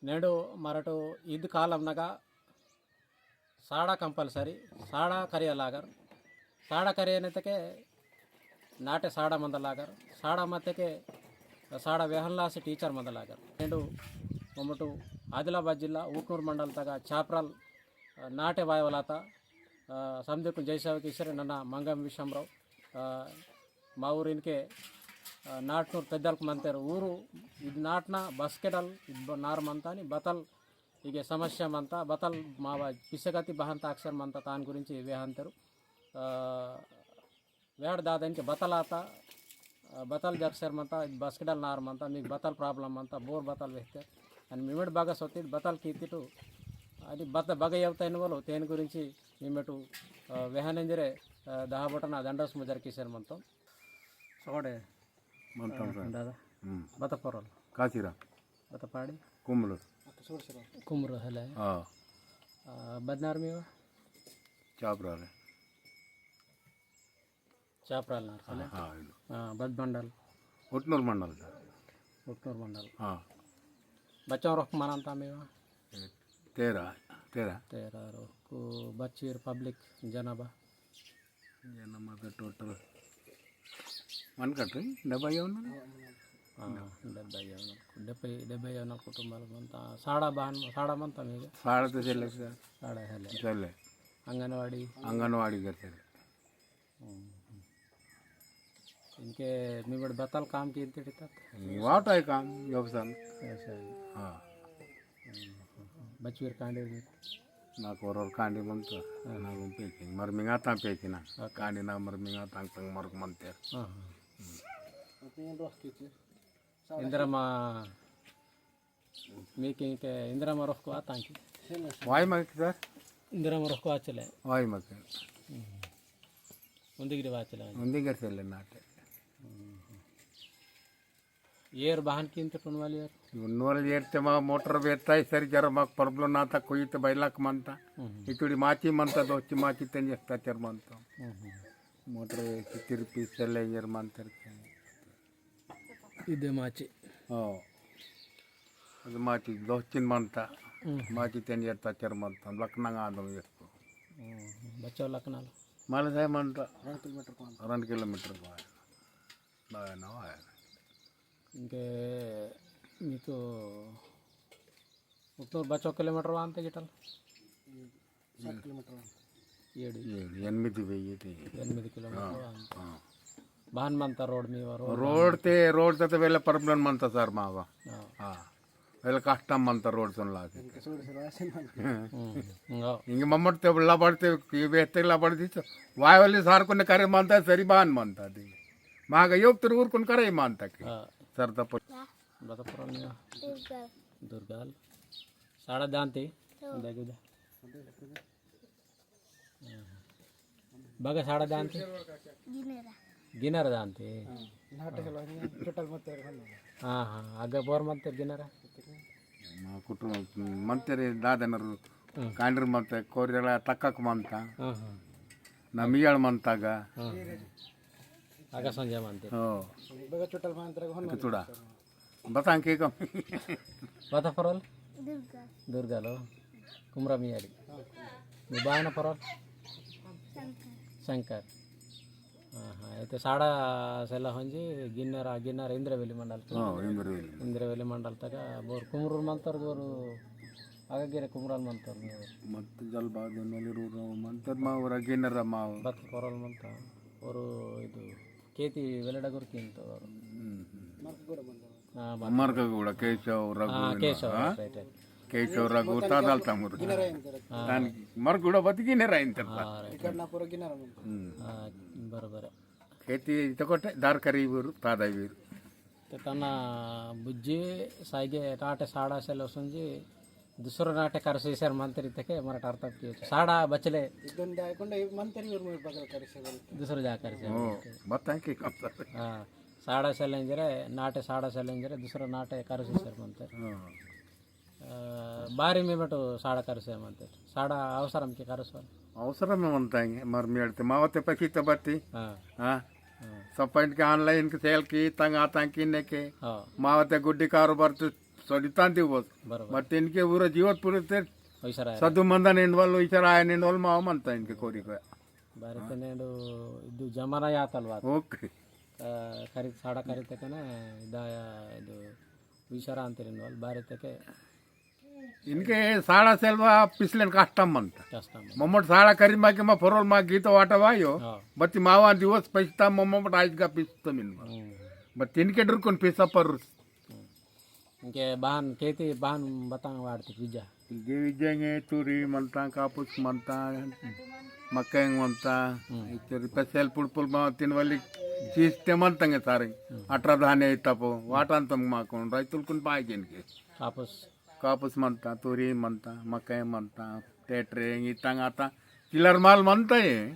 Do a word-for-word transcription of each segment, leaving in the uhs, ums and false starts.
नेडु मरटु इद कालम नगा साड़ा compulsory, साड़ा करिया लागर, साड़ा करिया नेतके नाटे साड़ा मंद लागर, साड़ा मतेके साड़ा वेहनलासी teacher मंद लागर। नेडु ममटु आदिलाबाद जिल्ला ऊटनूर मंडल तगा चापराल, अ, नाटे वायवलाता, अ, समदीकुन जय सेवा कीसेर नना मंगम विषमराव, अ, मा ऊरु इनके, अ, नाटनूर पेद्दलक मंतेर ऊरु इद नाटना बस्केडल इद ब-, नार मंता अनि बतल इगे समस्या मंता, बतल मावा पिसगति बहन ताक्सर मंता तान गुरिंची वेहंतेर। अ, वेड़ दादा इनके बतल आता, अ, बतल जक्सर मंता, इद बस्केडल नार मंता, मीक बतल problem मंता, बोर बतल वेहतेर। अनि मिमेट बगा सोती बतल कीतिटु, अनि बत-, बगा येवता इनवलो, तेन गुरिंची मिमेटु, अ, वेहन इंजरे, अ, दहा बटन दंडोस मुजर कीसेर मंतोम। सोड़े। मंतोम अ, सर। दादा। हम्म। बता पोरोल। काचिरा। बता पाड़ी। कुमलो। कुमरो हले। हाँ। अ, बदनार मीवा? चापराले। चापराल नार हले। हाँ, हाँ, इलो। अ, बद मंडल। उटनूर मंडल सर। उटनूर मंडल। हाँ। बच्चा रोक मनांता मीवा? तेरह, तेरह। तेरह रोक बच्चीर public जनाबा। जनाबा का total मन कट रही, डब्बा ये उन्होंने? हाँ, डब्बा ये उन्होंने। डब्बा, डब्बा ये उन्होंने कुटुंबाल मंता, साड़ा बहन, साड़ा मंता मीगे? साड़ा तो चले सर। साड़ा हले। चले। आंगनवाड़ी? आंगनवाड़ी कर चले। हम्म। इनके मी बड़ बताल काम की इनके टिकट? वाट है काम, व्यवसाय। व्यवसाय। हाँ। हम्म। बचवीर कांडे भी? ना कोरोर कांडे बनता, हाँ। ना गुम पेकी, मर मिंगा तां पेकी ना। ओके। कांडे ना मर मिंगा तां तंग मर मंतेर। हाँ, हाँ। इंदिरम्मा मीकिंग के इंदिरम्मा रोहको आतांकी? वाई मग सर? इंदिरम्मा रोहको आचले? वाई मग। उंदिगिरी वाचले? उंदिगिरी सेले नाटे। येर बहान किंत टुनवाल येर? टुनवाल येर ते मा मोटर बेताई सर जरा माक problem नाता कोई ते बैलाक मनता। इतुड़ी माची मनता दोस्ती माची तेन जस्ता चर मनता। मोटर तिरपी सेले येर मनतर के। इदे माची। हाँ। अदे माची दोस्तिन मनता। हम्म। माची तेन येता चर मनता। लखनंग आदम येको। हम्म। बच्चो लखनल? माले साय मनता। रंड किलोमीटर पान। रंड किलोमीटर पान। बाय ना आया। इंके मीतो उतनूर बच्चो किलोमीटर वांते जिटल? सात किलोमीटर वांते। एडु। एडु, एनिमिदी वेइये ते। एनिमिदी किलोमीटर वांते। हाँ। बहान मंता रोड मीवा रोड ते, रोड ते, ते वेले problem मंता सर मावा। हाँ। हाँ। वेले कष्टम मंता रोड सुन लागे। हम्म, हम्म। इंगे मम्मट ते लबड़ते, ये बेहतर लबड़ती तो, वाय वाले सार को ने करे मंता, सरी बहान मंता दे। मागा योग तर ऊर कोन करे मंता के। हाँ। सर दा पो- बता पुरानिया। दुर्गाल। दुर्गाल। साड़ा दांती। तो। देखो दे। बगा साड़ा दांती? गिनेरा। गिनेरा दांती? हाँ, नाटे हलवा नहीं, टोटल मत तेरे खाने। हाँ, हाँ, आगे बोर मत तेरे गिनेरा? मा कुटुम मंतेरे दादनरु हम्म। कांडर मंते कोरियला तक्कक मंता। हाँ, हाँ। ना मियाल मंतागा। हाँ, हाँ। आगा संजय मंते। हो। बगा टोटल मंतेरे खाने। तुड़ा। बतांग के कम। बता परल? दुर्गा। दुर्गा लो। कुमरा मियाड़ी। हाँ। निबायना परल? शंकर। शंकर। हाँ, हाँ, इते साड़ा सेला होंजी गिन्नर, गिन्नर इंद्रवेली मंडल। हाँ, इंद्रवेली। इंद्रवेली मंडल तक बोर कुमरूर मंतर बोर आगे गिरे कुमराल मंतर बोर। मत जल बाद नली रूर मंतर मा और गिन्नर मा। बत परल मंता और इदु केती वेलडा गुर किंतो। हम्म, हम्म। हाँ, मरका गुड़ा, केशव, रघु, हाँ, केशव, हाँ? Right, right। केशव, रघु, तादाल तमुर। हाँ। तान मरका गुड़ा बत गिनेरा इंतर। हाँ, right। हम्म। हाँ, बरोबर। खेती इतकोटे दार करी वीर, तादा वीर। ते तना बुज्जी साइगे नाटे साड़ा सेले वसुंजी दूसरो नाटे करसेसर मंतेर इत्तेके मरट अर्थम कियो। साड़ा बचले। इदन जायकुंडा मंतेर वीर मुई बगल करसेसर। दूसरो जा करसेसर। ओ, मंतेर। बताएं कि कम सर। हाँ, साड़ा सेले इंजरे, नाटे साड़ा सेले इंजरे, दूसरो नाटे करसेसर मंतेर। हाँ। अ, बारी में बटो साड़ा करसे मंतेर। साड़ा अवसरम के करसोन। अवसरम में मंता इंगे, मर मेड़ते मावते पकी तबती। हाँ। हाँ। हाँ। सब पॉइंट के online के sale की, तंग आतंग की ने के। हाँ। मावते गुड्डी कारोबार तो तोड़ी तांती बोस। बरोबर। मत इनके पूरा जीवत पूरे ते वैसा रहा है। सदु मंदन इंडवल, वैसा रहा है इंडवल, माव मंता इनके कोरी को। बारे ते नेंडु इदु जमाना यातल बात। ओके। आ, खरीद, साड़ा खरीद तक ना, इदा, इदु, विचारा अंतर इंडवल, बारे तक इनके साड़ा सेलवा पिछले कष्टम मनता। कष्टम। मम्मट साड़ा करी माके मा फरोल मा गीत वाटा वायो। हाँ। बत्ती मावा दिवस पैसा मम्मट आज का पिस्ता मिन। हम्म। बत्ती इनके डर कोन पैसा पर। हम्म। इनके बहान, खेती बहान बतांग वाड़ते विजा। जे विजेंगे तुरी मनता, कापुस मनता, मक्केंग मनता। हम्म। इतरी पेसेल पुड़पुल मा तीन वाली चीज ते मनतंगे सारे। हम्म। अठरा धाने इतपो, वाटान तम मा कोन, राइतुल कुन पाए जिनके। कापुस। कापुस मनता, तुरी मनता, मकई मनता, टेटरे, इतंग आता, चिलर माल मनता ये।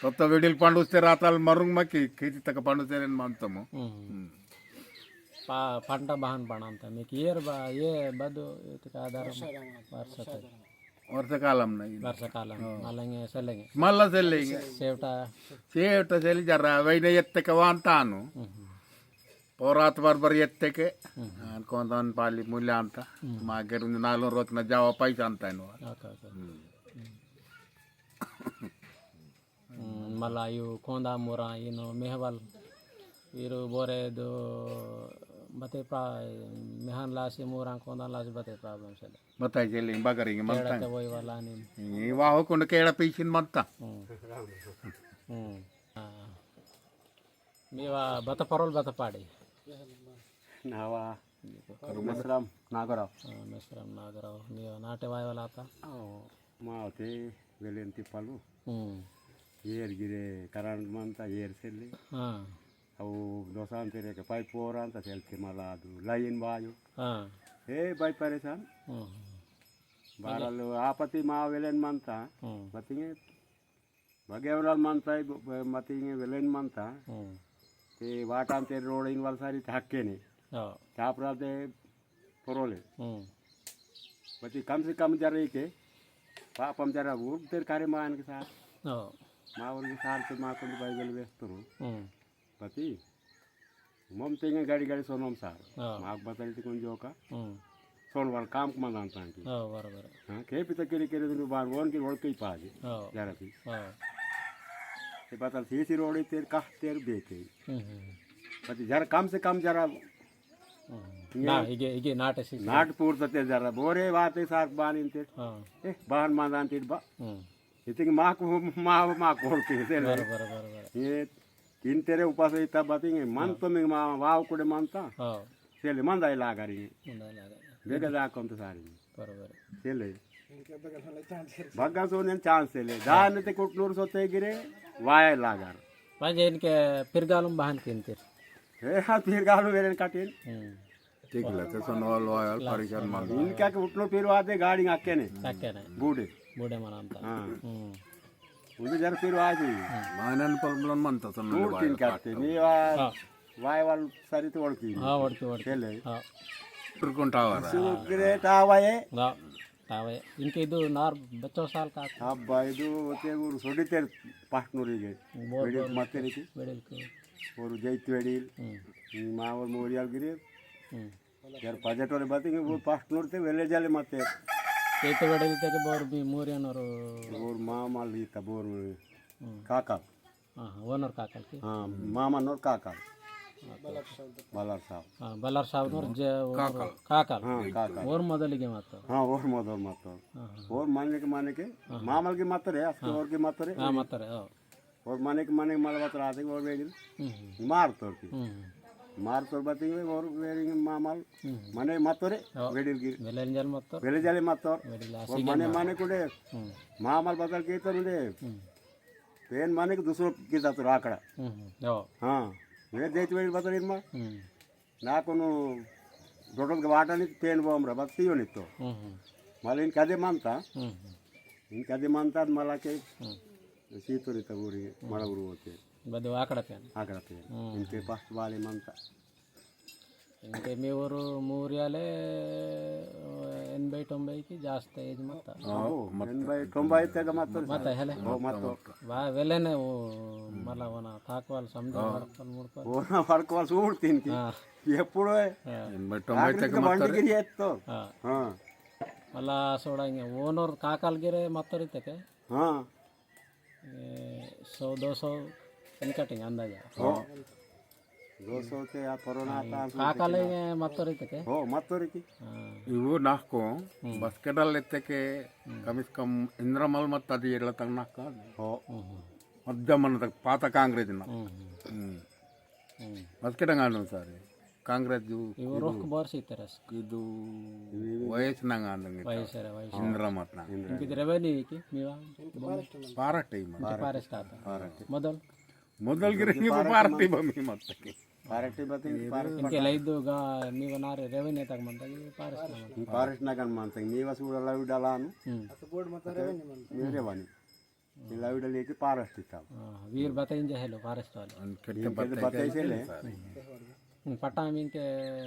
तत्त वेडिल पंडुस्ते राताल मरुंग मकी, खेती तक पंडुस्ते रेन मनतमो। हम्म। हम्म। पा-, पंटा बहान पणांता, मीक येर बा-, ये बदो, इतक आधार वर्षा कालम नहीं। वर्षा कालम नहीं। वर्षा कालम, हाँ। मलंगे सेलेंगे। मल्ला सेलेंगे। सेवटा। सेवटा सेल जरा, वैने यत्ते का वांतानु। हम्म। पोरात बरबर येत्तेके, हम्म। आ, कोंदन पाली मूल्य अंता। हम्म। मागेर उंदु नालुंग रोजना जावा पैसा अंता इनवा। Okay, okay. हम्म। हम्म, मला यू कोंदा मुरा इनो मेहवाल। वीरु बोरे दो बते प्रा-, मेहान लासी मुरा कोंदा लासी बते problem सेले। बताई जेले बगरिंग तेड़ा मनता। ते वही वाला नहीं। ये वाहो कुंड केड़ा पीछिन मनता। हम्म। हम्म। हाँ। मीवा बत परोल बत पाड़ी। नावा मेश्राम नागराव। हाँ, मेश्राम नागराव। मीवा नाटे वाय वाला आता? ओ, मावते वेलेन तिप्पलु। हम्म। एर गिरे करंट मंता एर सेल्ली। हाँ। अउ दोसान तेरे के पाइप पोरांता सेल्ते मला अदु लाइन बाजु। हाँ। ए भाई परेशान। हम्म। बारल आपति मा वेलेन मंता। हम्म। बतिंगे बगेवराल मनता, ब-, ब-, मतिंगे वेलेन मनता। हम्म। ते वाटान ते रोड इन वाल सारी ते हक्के ने। हाँ। तापराल ते परोले। हम्म। बती कम से कम जरा इके, पापम जरा उर तेर कारे मान के साथ। हाँ। मा उर के साथ ते मा कुंद बाइबल वेस्तुरु। हम्म। बती मम तेंगे गाड़ी गाड़ी सोनम सार। हाँ। माक बतल ते कुन जोका। हम्म। सोन वाल काम कुमा दान तांकी। हाँ, बराबर। हाँ, के पिता केरे केरे दिन बार वोन की रोड कई पाजे। हाँ। जरा भी। हाँ। ते बतल सीसी रोड तेर का तेर बेके। हम्म, हम्म। बती जरा कम से कम जरा। हम्म। ये ना, इगे, इगे नाट सीसी। नाट पूर ते जरा बोरे बात है सार बान इन ते। हाँ। ए, बान मा दान ते बा। हम्म। इतिंग माक, मा, माक ओर के सेले। बराबर, बराबर। ये तीन तेरे उपास इता बतिंगे, मन हाँ। तो में मा, वाव कुड़े मनता। हाँ। सेले मन दाई लागारी। मन दाई लागारी। बेगा दा कम तो सारी। बराबर। सेले। बग्गा सोने चांस सेले। दान ते कुटनूर सोते गिरे, वाय लागार। म्हणजे इनके पिरगालम बहान किंतिर। हे, हाँ, पिरगालम वेरेन काटिन। हम्म। ठीक लगे, सोनवाल वायल परेशान माल। इनका के उठलो फिर वादे गाड़ी आके ने। आके ने। बूढ़े। बूढ़े मनांता। हाँ। हम्म। उनके जरा फिर वादे। मानन problem मनता सोनवाल बूढ़ तीन वायल काटते। काटते। मी वा-, हाँ। वाय वाल सारी तो ओळखी। हाँ, ओळखी, ओळखी। खेले। हाँ। टुरकुंटावर। सुग्रे टावाये। हाँ। तावे इनके इदु नार बच्चो साल का। अब्बा इदु ते ऊर सोडी तेर पास्ट नूरी गे। बोर, वेडिल बोर, मत्तेर की। वेडिल को। और जैत वेडिल। हम्म। मावर मोरियाल गिरे। हम्म। यार बजट वाले बात है कि वो पास्ट नूर ते वेले जाले मत्तेर। जैत वेडिल ते के बोर भी मोरिया नोर। बोर मामा ली ता बोर। हम्म। काका। हाँ, हाँ, ओनर काकल की? हाँ, मामा नोर काकल। बलर साहब। हाँ, बलर साहब नोर जे, ओनर काकल। काकल। हाँ, काकल। ओर मदल के मातो। हाँ, ओर मदल मातो। हाँ, हाँ। ओर माने के, माने के, हाँ, हाँ। मामल के मातो रे, असके हाँ। ओर के मातो रे। हाँ, मातो रे, हाँ। ओर माने के, माने के मालवा तो रात के ओर वेगिल। हम्म, हम्म। मार तोर की। हम्म, हम्म। मार तोर बाती के ओर वेगिल मामल। हम्म। माने मातो रे, हाँ। वेडिल की। वेले जल मातो। वेले जले मातो। वेडिल ओर आसी के माने, मार। माने कुडे। हम्म। मामल बदल के तो मुझे। हम्म। पेन माने के दूसरो के जातो राकड़ा। हम्म, हम्म। ओ। हाँ, मैं देख वेल बता दिन मा। हम्म। ना कोनो डोडल के वाटा नहीं पेन वो हमरा बात सियो नहीं तो। हम्म, हम्म। माले इन कदे मानता। हम्म, हम्म। इन कदे मानता मला के हम्म। सीतो नहीं तबूरी, हम्म। मला उरु होते। बदो आकड़ा पेन। आकड़ा पेन। हम्म। इनके पास वाले मानता। इनके मेवरो मोरियाले, ओ, एनबै तोंबै की जास्त एज मत्ता। हाँ, अबो, मत्ता। एनबै तोंबै तेगा मत्ता। मत्ता हेले? हो, मत्ता। वा, वेलेने वो, मला वना ताकवाल समझे हाँ। वड़कवाल मुड़कवाल। वो ना वड़कवाल सूड़ तीन की। हाँ। ये पूरा है। हाँ। एनबै तोंबै आखिरी तेगा के मत्ता बंडी रे। गिरी है तो। हाँ। हाँ। मला सोड़ा इंगे, वो नोर काकाल गिरे मत्ता रे तेके। हाँ। ए, सौ, दो सौ इनका टिंग अंदाजा। हो। दो सौ ते आ कोरोना हाँ, आता, काकाले में मत्तोरी तके? हो, मत्तोरी की। हाँ। इवो नाको, हम्म। बस्केटल एत्तेके, हम्म। कम से कम इंद्रमल मत्ता दी एडला तक नाको। हो। हम्म। मध्य मन तक पाता कांग्रेस ना। हम्म। हम्म। हम्म। बस्केटंग आंदो सारे। कांग्रेस जो इवो रोक बार से तरस। इदु वयस नंग आंदो गिता। वयस रे, वयस। इंद्रमत ना। इंद्रमत। इनके रेवेन्यू की? मीवा? पारट ही मन। इनके पारट आता। पारट। मदल? मदल गिरे इनके इवो पारट पारट ही मन। बमी मत के। पारट ही बतिंग, पारट इनके पता। लैदो गा, मीवा नारे रेवेन्यू तक मन तक, इवो पारट ना मन। पारट ना गन मन तक, मीवा सूड़ा लवी डालानु। हम्म। अतो बोर्ड मत रेवेन्यू मन। मेरे वानी। इला उडल एके forest इत्ता। हाँ, वीर बताइन जे हेलो forest वाले। अन खेत इनके तो बताई बताई से से ले। ले। हम्म, पट्टा में इनके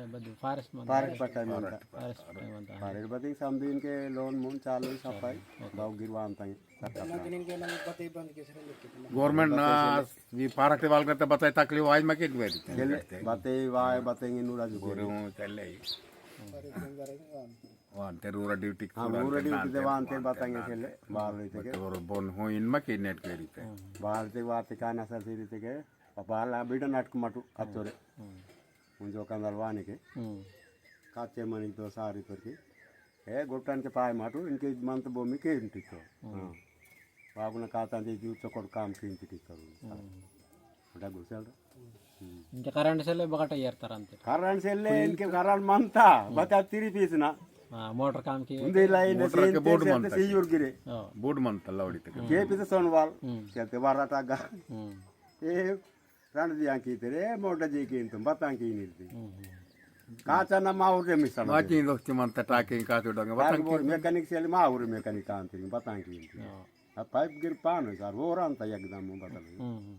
बदु forest में forest पट्टा में होता। Forest पट्टा में होता है। Forest बताई समझ इनके loan मोन चालू सफाई, ओके। बाव गिरवान ताई, सट्टा ना plan। दिन इनके ना बताई बंद के सर लिख के। Government ना बताई से ले। वी forest वाले करते बताई तकलीफ आज में के गुए देते हैं, चले, करते हैं। बताई वाय, बताई इन उड़ा जो बोरे के। हूँ, चले। हम्म। वांते रूरा duty हाँ, रूरा duty ते वांते वांते बतांगे चले, बाहर रहते के। बट और बोन हो इनमा के net के रीते। हम्म। बाहर ते वाते का ना सर से रीते के, बाहर ला बीटा नाटक मटू, अतोरे। हम्म। उन जो कंदल वाने के। हम्म। काचे मनी तो सारी पर के। ए, गोटन के पाए माटू, इनके मंत बोमी के इनटी तो। हम्म। हाँ। बाबू ने कहा था, "जी, जू चोकोट काम की इनकी ठीक करूँ।" हम्म। उठा घुसेल रहा। हम्म। इनके करंट से ले बगटा येर तरंते। करंट से ले, इनके करंट मानता, हम्म। बता तीरी पीस ना। हाँ, मोटर काम की। उन्दे लाई ने मोटर के सेन बोर्ड ते मानता से की। यूर गिरे। हाँ। बोर्ड मानता लावड़ी तक। हम्म। के पीस सोनवाल, हम्म। चलते बारह टाका। हम्म। ए, रांड दिया की तेरे, मोटा जी की तुम बतां की नहीं थी। हम्म। काचा ना माहौर रे मिसल। बाकी दोस्ती मन तटा के का तो डंगे बतां की। Mechanic से माहौर mechanic काम थी, बतां की नहीं थी। हाँ। अब pipe गिर पान सर, वो रांता एकदम बदल। हम्म।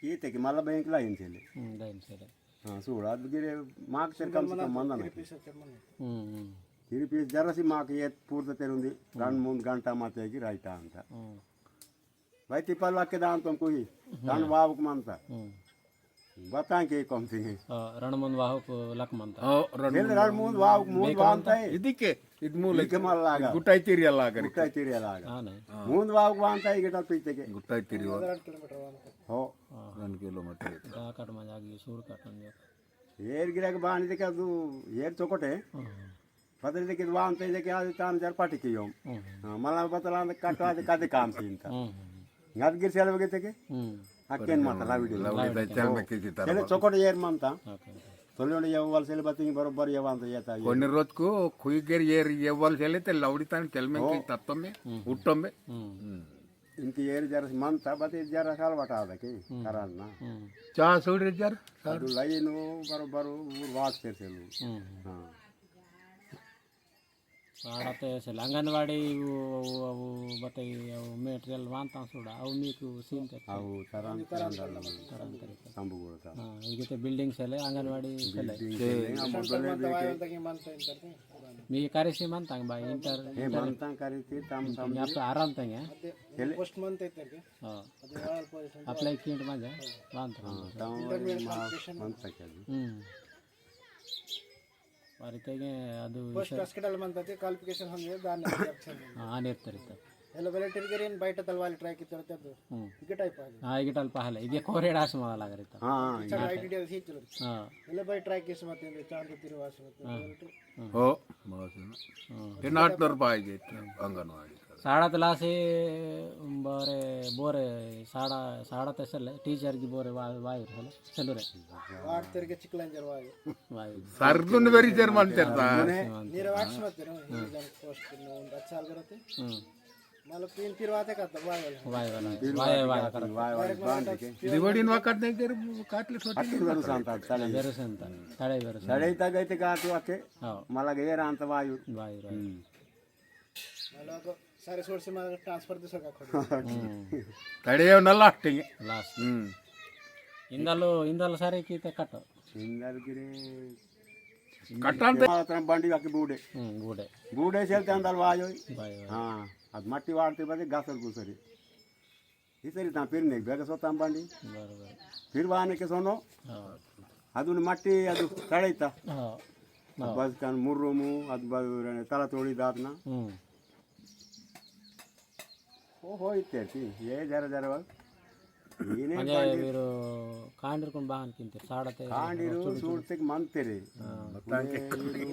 की ते कि माला bank line से ले। हम्म, line से ले। हाँ, सूड़ा गिरे मार्क से कम से कम मंदा ना। हम्म, हम्म। तीरी पीस जरा सी मार्क ये पूर्त तेरुंदी, हम्म। रंड मूंद घंटा माते की right आंता। हम्म। भाई, तिपल लक्के दान तुम कोई, हम्म। दान वावक मानता। हम्म। बतां के कम थी। हाँ, रणमुंद वाहक लक मानता। हाँ, रणमुंद वाहक, मूंद वानता है। इदिके, इद मूल इदिके माल लागा। गुटाई तिरिया लागा। गुटाई तिरिया लागा। हाँ, नहीं। हाँ। मूंद वाहक वानता है, गिटार पीछे के। गुटाई तिरिया। हो। हाँ। रण kilometer। गा काट में जागी, सूर काट में जागी। एर गिरा के बानी देखा तू, एर चौकट है। हाँ। पतरी देखित वांते जे के आदि तान जर पाटी कियोम। हम्म। हाँ, मला बतला अंद कटवा दे कदे काम सीन ता। हम्म। गद गिर सेल बगे ते के? हम्म। अकेन माता लाविडी। लाविडी ता चल में किसी तरह चले बा। चोकट एर मानता। ओके। तोले ये वाल सेल बतिंग बरोबर ये वांते ये ता ये। कोने रोज को खुई गिर एर ये वाल सेले ते लाविडी तान चल में हो। की तत्व में, हम्म। उट्टम में। हम्म। हम्म। इनकी एर जरा मानता, बते जरा साल बटा दे के, हम्म। कराल ना। हम्म। चा सोड़ रे जरा, साल। अदु लाइनो बरोबर ऊर वास तेर सेलु। हम्म। हाँ। आड़ते असल आंगनवाड़ी वो, वो, वो बताई, वो material वांता सुड़ा, वो मीकु सीन ते। हाँ, वो तरह तरह तरह तरह। संभव होता। हाँ, इगे ते building सेले, आंगनवाड़ी सेले। Building सेले, हम बोले भी के। मी करे से मानता बा, inter, हे inter। मानता करे ते, तम, तम। यहाँ पे आराम तंग है। चले। Post मानते इधर के। हाँ। Apply किए तो मांझा, हाँ। मानता। हाँ, तम inter में मा-, qualification। मानता क्या जी? हम्म। वारी तेगे अदु first इसे hospital मंता ते qualification हम ये दान नहीं करते हैं। हाँ, आने तेरे तो। Hello, volunteer के रेन बाइट तलवाल try की तरह तो। हम्म। इके type आ गया। हाँ, इके type पहले। इके कोरेड आसमा वाला करे तो। हाँ, हाँ, इच्छा ये। I T D से चलो। हाँ। Hello भाई, try किस मत है, चांद तिरवास मत है। हाँ। Volunteer। हाँ। हो, बहुत है ना। हाँ। ये नाट नर पाई गए थे, आंगनवाड़ी। साड़ा तला से बोरे, बोरे, साड़ा, साड़ा तसले, teacher की बोरे वा-, वायर हले, चलो रे। वार तेरे के चिकलन जरवाए। वायर। सर्दुन वेरी जर्मन तेरता। मेरे वाक्स मत तेरे, ये जन post के नोन दस साल करते। हम्म। मतलब तीन फिर वाते करता, वायर वाला। वायर वाला। फिर वायर वाला वाते करता। वायर वाला बांध के। दिवाड़ी इन वक्त नहीं कर, काटले छोटे अट्ठीस नहीं बार करता। सांता, साढ़े। बेरो सांता, साढ़े बेरो सांता। साढ़े तक गए थे काटो आके। हाँ। मला गए रांत वायु। वायु, वायु। हम्म। मला तो सारे सोर्स से मला transfer दूसरा का खोल। हम्म। तड़े यो न last है। Last। हम्म। इंदलो, इंदलो सारे की ते कट। इंदल गिरे कट्टान ते मात्र बंडी बाकी बूडे। हम्म, बूडे। बूडे सेल ते अंदर वायो। वायो, वायो। हाँ, अद मट्टी वाड़ते बदे गासर गुसरी। इसरी ता फिर नहीं बेगा सोता बंडी। बरोबर। फिर वाने के सोनो। हाँ। अदुन मट्टी अदु तड़ैता। हाँ। अद हाँ। बस कान मुर्रुमु, अद बस तला तोड़ी दातना। हम्म। ओ हो इत्ते ती, ये जरा जरा वाल। इने म्हणजे कांडी वीरु कांडीरकुन बाहन किंते, साड़ते कांडीरु वस्तुडु सूड़तेक मंतेरे। हाँ। बतांके ये वीरु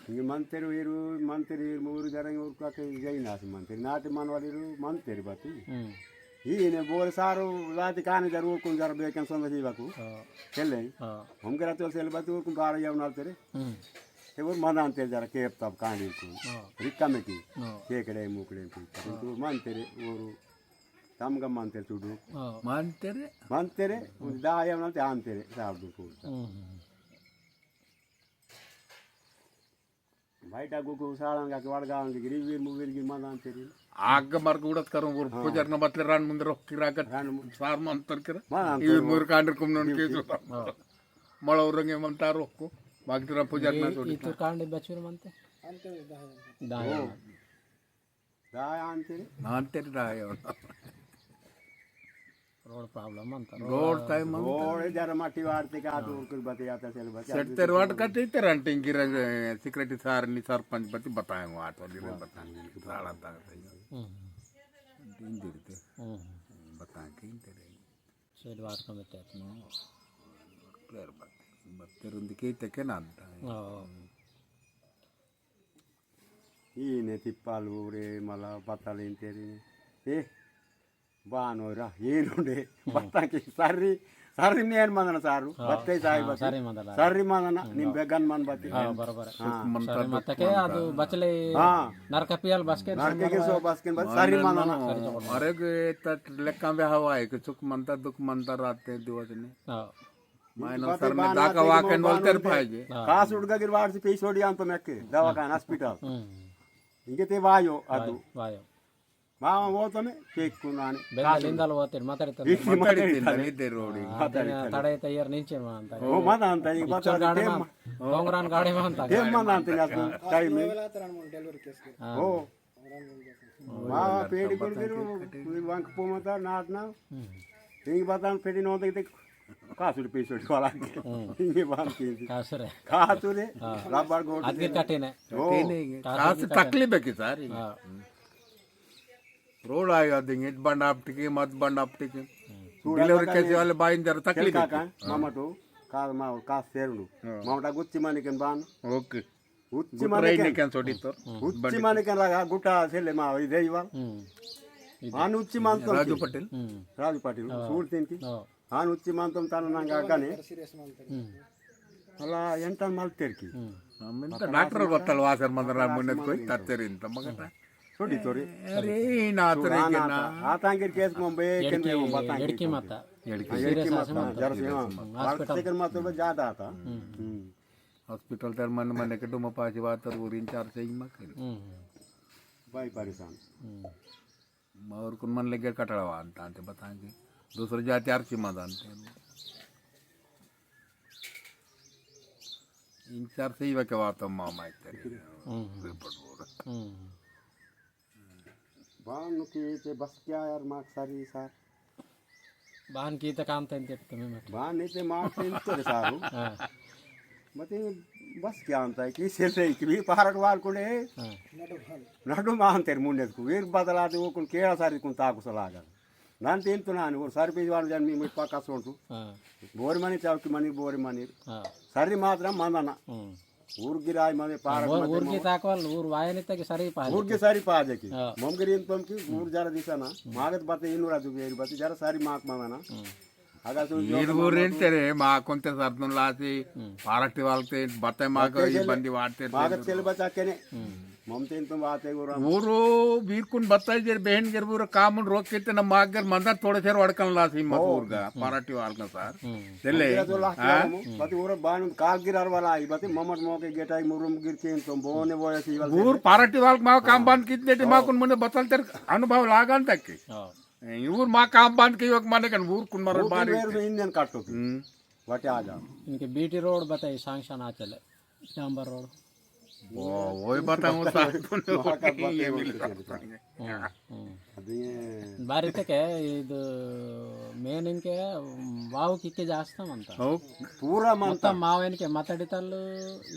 इंगे मंतेरे वीरु, मंतेरे वीरु मूरु जरंग उरका के जई नास मंतेरे। नाटे मनवालीरु मंतेरे बाती। हम्म। इने बोर सारो लाती काने जरूर कुन जरा बेकन संग जीवाकु। हाँ। चले। हाँ। हम करा तो सेल बाती उरकुन बारा याव नाल तेरे। हम्म। ते बोर मनांते जरा केप तब कांडीरकुन। हाँ। रिक्का में की। हाँ। केकड़े मुकड़े की। हाँ। तो मंतेरे, ओरु तमगा मंतेरे चुडू। हाँ। मंतेरे? मंतेरे, उन दाया मंते आंतेरे, साब दु को। हम्म। भाई टाकू को सालांगा के वड़गांग गिरी वीर मुवीर गिरी मनांतेरे। आग मार्ग उड़त करूं, वो हाँ। पुजर न बतले रान मुंदर रोक की रागत। रान मु- सार मंतर कर। मनांतेरे ये वो। मुर कांडीरकुन नोन के जो। हाँ। मळा उरंगे मंता रोको, बाकी तेरा पूजा ना छोड़ी। इतु कांडी बचुर मंते? दाया। ओ। दाया आंतेरे? आंतेरे दाया। रोड problem मंता। रोड टाइम मंता। रोड जरा मट्टी वाड़ते का हाँ। दूर कर बतियाता चल बतिया। सेट तेरे वाट का ते तेरा टिंगी रंग secretary सार नी सरपंच बती बताएंगे वाट वाली रे हाँ। बताएंगे। साला ता। हम्म। दिन दिरते। हम्म। बताएंगे तेरे। सेड वार कमिटी आत्मा। क्लियर बात। बत्तर उंदी के तके ना अंत। ओ। ई ने तिप्पाल ऊरे मला बत्ताल इंतेरी। ए, बानो रा, ये नोडे। हम्म। बत्ता के सारी, सारी नेन मंदना सारू। हाँ, बत्ते साई हाँ, बत्ते। सारी मंदना। सारी मंदना, हम्म। निम बेगन मन बत्ते। हाँ, बरोबर। हाँ। सुख मंता सारी दुख मंता के मंता। आदु बचले हाँ। नरक पियल बसके नरक के सो बसके बस सारी मंदना। सारी चोकड़। अरे के तट लेक्का बे हवा है कि सुख मंता दुख मंता रात ते दिवस ने। हाँ। मायना बातें सरने बाना दाका आते वाकन कि बोलते मौत पाहिजे। हाँ। खास उड़गा गिरवाड़ से पेश ओड़ी आंतो मेके, दवाखाना, हॉस्पिटल। हम्म। इंके ते वायो, वायो, अदु। वायो। मामा वो तो ने, केक कुनाने। बेंदा खास लिंदाल उड़- वो तेरे, मातारी तो इसी मातारी मातारी तिंदा, तिंदा। निद्दे रोड़ी। हाँ, मातारी दिन तिंदा। तड़े तैयार नीचे मा अंता। ओ, माता अंता, ये इच्चो बात गाड़ी तेम मा, मा। डोंगरान गाड़ी मा अंता। तेम मा अंता, ने असो, टाइम में। हाँ। ओ। मा पेड़ी कुल गिरु, वंक पोमता नाटना। हम्म। इंग बतान पेड़ी नोंदे ते कासुर पेसुर वाला के। हम्म। इंग बात की। कासुरे। कासुरे। हाँ। रबड़ गोट अदगिर के। कठिन है। ओ। कठिन है। कासुर कासुर कठिन। तकलीफ है कि सारी। हाँ। रोड आयो दिंग, इट बंड आपटिके, मत बंड आपटिके। हम्म। डिलीवरी कैसे वाले बाइन जरा तकलीफ है कि। हाँ। मामा तो, का, मा, का सेरुडु। हाँ। मामा ता गुच्ची मानिकन बान। ओके। उच्ची गुटराई मानिकन। ने क्या सोडी तो? हम्म। उच्ची मानिकन लगा गुटा सेले मा इदे इवाल। हम्म। इदे। आन उच्ची मान तो राजू की। पटेल। हम्म। राजू पटेल, हाँ। सूर तीन की। हाँ। आन उच्ची मान तुम ताना नंगा गने। हम्म। अला एंटन मलतेर की। हम्म। हम इन तो डॉक्टर बतल वासर मंदर मुन्ने कोई तत्तेर इन तो मगर। छोड़ी तोरे। अरे, ना तो रे ना। आता के केस मुंबई के में वो बताएंगे। एड़की माता। एड़की। सीरियस माता। जरा से, हाँ। हम्म, हॉस्पिटल। सेकंड माता तो ज्यादा आता। हम्म। हम्म। हॉस्पिटल तर मन मन के डुम पासी बात तर उरिन चार से ही मकर। हम्म। भाई परेशान। हम्म। मा उरकुन मन लेगे कटड़ा वान तांते बताएंगे। दूसरे जाति आर सीमा दानते। इन चार से ही वके वातो मामा इतरे। हम्म। रिपोर्ट बोल। हम्म। बान की ते बस क्या यार मार्क सारी सार। बान की ते काम तेन ते तुम्हें मत। बान नहीं ते मार्क तेन तो रे सारू। हाँ। मते बस क्या अंता है कि से से कि भी पारट वाल कोले। हाँ। नडु मान तेरे मुंडे को वीर बदला दे वो कुन केड़ा सारी कुन ताकु सलागा। नान तेन तो नान वो सारी पे जवान जान मी मुझ पाका सोन तू। हाँ। बोरी मनी चाव की मनी बोरी मनी। हाँ। सारी मात्रा मानना। हम्म। ऊर गिराई मने पारक ऊर, मते ऊर की मो- ताकवाल, ऊर वायने तक सरी पाजे ऊर की। के सरी पाजे की। हाँ। मम गिरी इन पम की, ऊर जरा दिसा ना, हम्म। मागत बाते इनु राजू के बाते जरा सारी माक मांगा ना। हम्म। अगर सो जो ईर तो ऊर मामा इन तो तेरे, मा कोणते सर्दन लासी, हम्म। पारटी वाल ते बाते माक बाते ई चले, बंदी वाटते मागत तेरे। चले बचा के ने। हम्म। मम ते इन पम बाते ऊर हम। ऊर वीर कुन बताई जेर बहन गिर ऊर काम रोक के ते ना माक गिर मंदर थोड़े से वड़कन लासी मत ओ। ऊर का, हम्म। पारटी वाल का सार। हम्म। तेले, तेरा तो लाख हाँ? किया मो, हम्म। बती उरे बान काल गिरार वाला आई, बती ममट मोके गेटाई मुरुम गिर के तो बोने बोया सी वाला ऊर तेरे। पार्टी वाल माव काम हाँ। बंद कितने टे हाँ। माकुन मने बतल तेर अनुभव लागन तक के। हाँ। ए, ऊर मा काम बंद के योग माने कन ऊर कुन मरन ऊर कुन बारी वेर ते। में इंजन काटो की। हम्म। वाटे आ जाओ। इनके बीटी रोड बताई, सैंक्शन आ चले, डांबर रोड। वो, वही बताऊँ साहब, तूने माका वही बताए ये वो मिल किसी रहा ने। हम्म, हम्म। अभी ये बारी तक है, इद मेन इनके वाव किके जास्ता मंता। हो। पूरा मंता। मोत्तम मावेन के मतड़ी तल्लु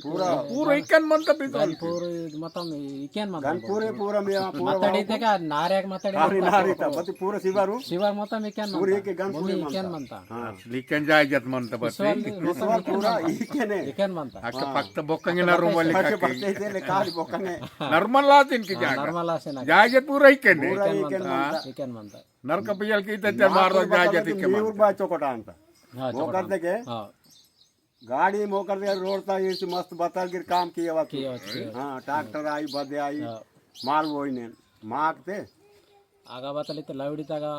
पूरा। इके पूरा इकन मंता भी तो। गनपुर इद मोत्तम इकन मंता। गनपुर पूरा में पूरा मतड़ी वाव। ते का नारेक मतड़ी नारी, मंता। नारी ता, बती पूरा शिवारू। शिवार मोत्तम इकन पूरा मंता। इके गनपुर भूमि मंता। इकन मंता। हाँ। असली इकन जाय जत मंता बती। विश्वाल मोत्तम विश्वाल इकन पूरा मंता। इकने। इकन मंता। अक्का हाँ। पक्का बोकंगे अक्का ना रूम वाली पक्का काकी। पक्का इसे ले काली बोकंगे। नॉर्मल आसिन की हाँ, जागा। नॉर्मल आसिन की। जाय जत पूरा इकने। पूरा इकन इकन मंता। हाँ। मंता। इकन मंता। नरक पियल की ते मार दो जाय जत इकन मंता। मीवर बा चोकोटा अंता। हाँ, वो चोकोटा करते अंता। के? हाँ। गाड़ी मोकर दे रोड ता इसी मस्त बतल गिर काम किए वात। किए वात, किए वात। हाँ, ट्रैक्टर आई, बदे आई, हाँ। माल वोई ने, माग ते। आगा बतल इते लावड़ी तगा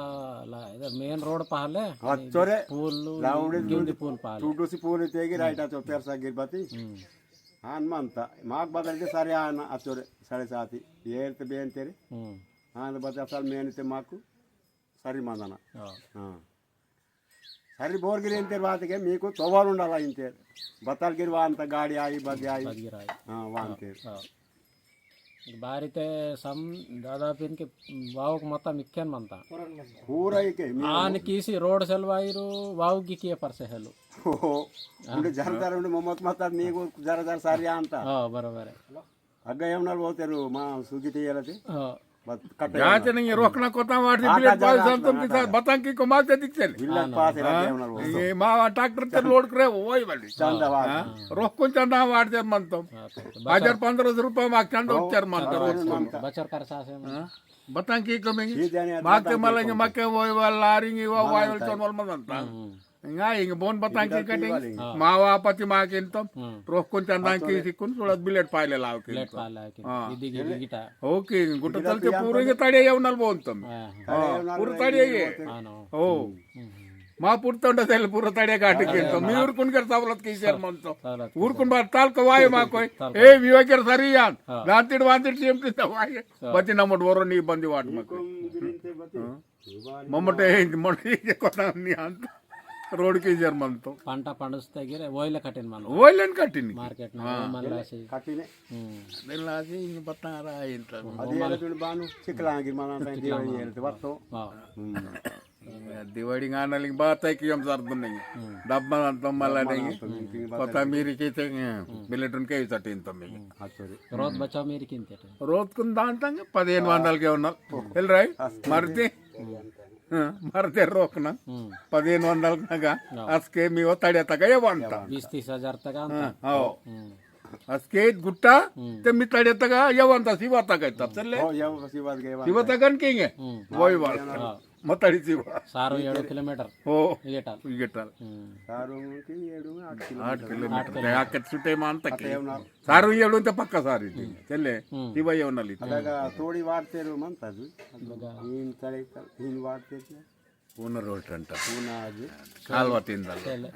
ला, इधर मेन रोड पहले, हाँ, चोरे। पुल, लावड़ी गिंदी पुल पहले। टूडू सी पुल इते गिर हम्म। आइटा चो पेरसा गिर बती। हम्म। हाँ, मनता, माग बतल इते सारे आना, अचोरे, साढ़े सात ही, ये ते बेन तेरे। हम्म। हाँ, तो बता साल मेन इते माकू, सारी मांदाना। हाँ। हाँ। सरी बोर गिर इंतेर बात के मीकु तोवाल उंडाला इंतेर। बतल गिर वांता गाड़ी आई, बग्गे आई। बग्गे आई। हाँ, वांतेर। हाँ। बारी ते सम दादापिन के वावक मता मिक्केन मंता। पूरा ही के, मी आन कीसी रोड सेलवाईरु वावक गिकिये परसे हेलु। हो, हाँ। उंडे जर जर उंडे मोमत मता मीकु जर जर सारी आंता। हाँ, बरोबर है। अग्गा एवनाल बोलतेरु, मा सुगी तेयलते। हाँ। बस कट जाते एवनाल। नहीं, रोकना कोता वाट से हाँ, बिलेट का पास जागा हम तुम ना किसान जागा। बतांग की को मालते दिखते ले। बिलेट हाँ, पास है, हाँ। अग्गा एवनाल बोलते। ये मा ट्रैक्टर ते लोड करे, वही वाली। चंदा वाट। हाँ। रोक को चंदा वाट दे मन तुम। हाँ, तो बचर हजार पन्द्रह सौ रुपया माग चंदा ओ, उच्चर मन चंदा तो उच्चर रोक मन। बचर कर सासे मन। हाँ। बतांग की कमेंगे। सीधे नहीं, माग ते बतांग की मला कमेंगे। मके वही वाला लारिंग, वो हाँ, वाई वाला बताइए। चोन वाला मन बनता। हम्म। इंगा इंग बोन बतांग की इधर कटिंग। वाली। हाँ। मावा पति मा किंतम। हम्म। रोकुन चंदांग हाँ, की तो सिकुन थोड़ा बिलेट पाइले लाव बिलेट किंतम। पाइले लाव किंतम। हाँ। इदी गिरी गिटा। ओके, गुट इधर तल के पियांतम। पूरे के तड़े यवनल बोंतम। हाँ, हाँ। हाँ, तड़े यवनल पूरे में तड़े ये ये। होते। हाँ, ना। ओ। हम्म। मा पुरतंड तेल पूरे तड़े काट हाँ, किंतम। हाँ। मी उरकुन कर सवलत की सर मनतो। सवलत की उरकुन सर। बात ताल कवाय मा कोई। ताल ए, का। विवा कर सरी यान। हाँ। गांतिड़ वांतिड़ टीम ती दवाई। हाँ। बती नमट वरो नी बंदी वाट मत। हाँ। ममटे मोटे ये कोता नहीं आंत। रोड की जर मन तो। पंटा पंडुस्ते गिरे, ओइले कटिन मन। ओइले कटिन। मार्केट ना, हाँ। मन लासी। कटिने। हम्म। दिन लासी, इन पता रहा है, इन तर। अदि एला तुन बानु, चिकलांगी मन, चिकलांगी। ये तो बात तो। हाँ। हम्म। दिवाड़ी गाना लिंग बात है कि हम सर दुन नहीं। हम्म। डब्बा ना तो मला डब्बा ना नहीं। तो नहीं, हम्म। पता मेरी के थे, हम्म। मिलिटन के ही सटीन तो मिले। हम्म। हाँ, sorry। रोज बचाओ मेरी किंते थे। रोज कुन दान तंग, पदेन हाँ। वांदल के उन्नल। हम्म। हिल रही? हाँ। मरते? हम्म। हाँ, मरते रोकना। हम्म। पदेन वांदल नगा, हाँ। असके मी वो तड़े तक ये वांता। बीस तीस हजार तक आंता। हाँ, हाँ। हम्म। अस्केट गुट्टा, हम्म। ते मिताड़े तगा, यवंता सिवा तगा इत्ता, हम्म। चले? हो, यव सिवा तगा, यवंता। सिवा तगा न किंगे? हम्म। वही बात। हाँ। मताड़ी सिवा। सारो एड़ो किलोमीटर। हो। इगेटाल। इगेटाल। हम्म। सारो की एड़ो आठ किलोमीटर। आठ किलोमीटर। आठ किलोमीटर। ते आके सुटे मान तक। अते यवना। सारो एड़ो ते पक्का सारी थी। हम्म। चले? हम्म। सिवा यवना ली। अलगा थोड़ी वार तेरो मन था जी। अलगा। इन तड़े, इन वार तेरो। पूना रोड अंटा। पूना आज। कालवा तिंदल। चले।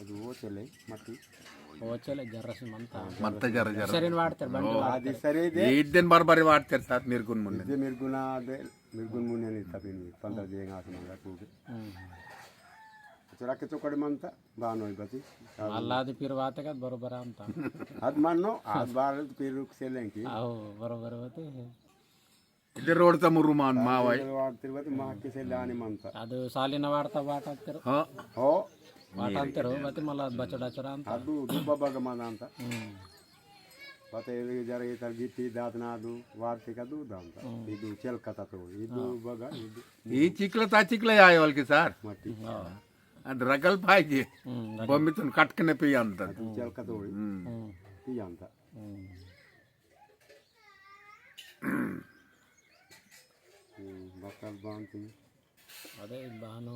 अदु वो चले, मत्ती। वो चले, जर्रा से मनता। मनता जर्रा, जर्रा। सरिन वाड़तेर, बंडी ओ। वाड़तेर। आदि सरे दे। ये इद्देन बार बार वाड़तेर साथ मिरगुन मुन्ने। इद्दे मिरगुना दे, मिरगुन मुन्ने नहीं तपिन, पंद्रह दिन आस मंगा कूके। हम्म। चुरा के चोकड़ मनता, बानो ही बची। मल्ला आदि पीर वाते का बरोबर आमता। अद मन्नो, अद बार पीर रुक से लेंकी। आओ, बरोबर होते हैं। इधर रोड ता मुरुमान मावाई। वाड़ तिरुपति माँ के से लाने मनता। अदु सालिन वाड़ता वाटांतेर। हाँ। हो। वाटांतेर, बति मला बचड़ा चरांता। अदु दुब्बा बग मानांता। हम्म। बते इदु जरा इतर गिट्टी दातना अदु वाड़ते का दु दांता। हम्म। इदु चल कता तो, इदु हाँ। बगा, इदु। ई चिकला ता चिकला आय वाल के सार। मट्टी। हाँ। अद रगल पाइजे। हम्म, रगल। बम्मी तुन कटकने पियांता। अदु चल कता तो। हम्म। हम्म। पियांता। हम्म। हम्म, बकल बांधती। अरे, बहानो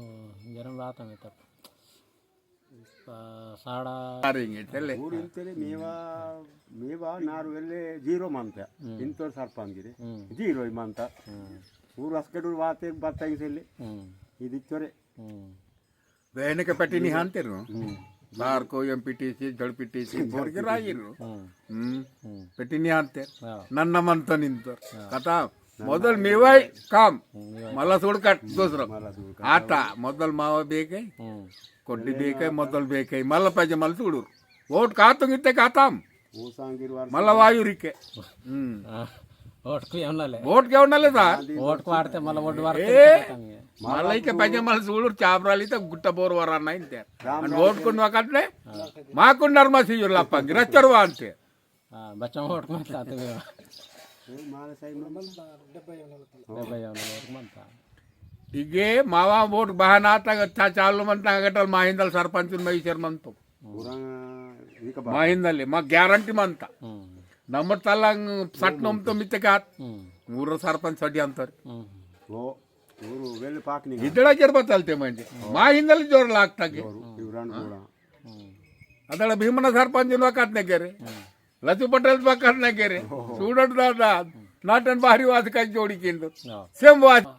गरम बात है तब। आ, साड़ा अरे, ये चले। ऊर इंतरे मेवा, मेवा नार वेले जीरो मानता। हम्म। इंतोर सरपंच गिरे। हम्म। जीरो ही मानता। हम्म। ऊर अस्केडूर बाते बताई सेले। हम्म। इदिच्चोरे। हम्म। वेहने के पेटी नहीं हानते रो। हम्म। बार को एमपीटीसी, झड़पीटीसी, बोर के राजी रो। हम्म। हम्म। हम्म। पेटी नहीं हानते। हाँ। नन्ना मनता निंतर। हाँ। कथा, नन्ना मोदल मेवाई काम। हम्म, मेवाई मला काम। सोड़ काट, हम्म, दूसरा। मला सोड़ काट। आता, मोदल मावा बेके। हम्म। कोड्डी बेके, मोदल बेके, मल्ला पजे मल सूडूर। वोट कातुंग इत्ते काताम। ऊसांगिर वार मल्ला वायुरिके। हम्म। आ, वोट के उन्नले। वोट के उन्नले सार। वोट को आड़ते मल्ला वोट वार ए, के कातांग ये। मल्ला इके पजे मल सूडूर चाबराली तो गुट्टा बोर वारा नाइन ते। राम अन राम वोट के कुन वकत ने? हाँ। मा कुन नरमा सीजुर लापांग, रचर वांते। हाँ, बच्चा वोट मंता तुम्हें। ए, मारे सही में। डेब्बई वोट मंता। इगे मावा वोट बहाना तक अच्छा चालू मंता गटल माहिंदल सरपंच में इशर मंतो। पूरा इनका बात। माहिंदल, मा गारंटी मंता। हम्म। नंबर तलांग सट नम तो मित्ते कात। हम्म। ऊर सरपंच सडी अंतर। हम्म। वो, ऊर वेले पाक नहीं। इदड़ा जर बतलते मंजे। माहिंदल जोर लागता के। जोर, इवरान हाँ। पूरा। हम्म। अदड़ा भीमना सरपंच वकात ने गेरे। हम्म। लचू पटेल वकात ने गेरे। ओहो। सूडट दादा, नाटन बाहरी वाद का जोड़ी किंदु। हाँ। सेम वाद।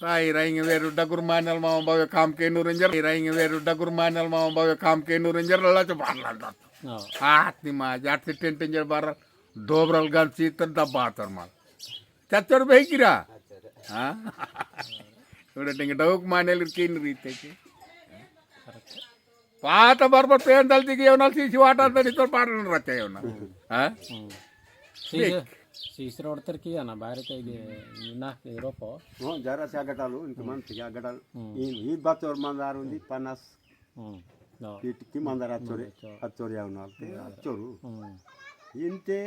साई राइंग वेरु डगुर मानल मामा बावे काम के नूरेंजर। राइंग वेरु डगुर मानल मामा बावे काम के नूरेंजर, लचू बारला दात। हाँ। हाथ नी मा, जात से टेंट इंजर बार, डोबरल गन सीतर दबा तर माल। चच्चर भाई गिरा। हाँ। थोड़ा टेंगे डगुक मानल के नूरी ते के। पाता बरबर पेन दल दिगी योनल सीसी वाटा अंदर इतर पाटन रहते योनल। हाँ? हम्म। सीस, देख। सीस रोड तर किया ना, बाहर के ये ना के रोपो। हाँ, जरा से अगटालू, इनके मन से अगटाल। हम्म। इन, ईद बात और मंदार उंदी, पन्नास हम्म। नो। फीट की मंदार अच्चोरे, मंदार अच्चोर। अच्चोरे योनल ते, हम्म। अच्चोरू। हम्म। इनते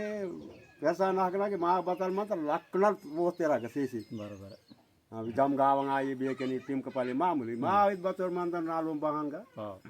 पैसा नाकना के माँ बतल मत लकनल वो तेरा के सीसी। बरोबर। अभी जम गावंग आई बेके नी टीम के पाले मामूली। माँ इद बतोर मंदन नालूम बहांगा। हाँ।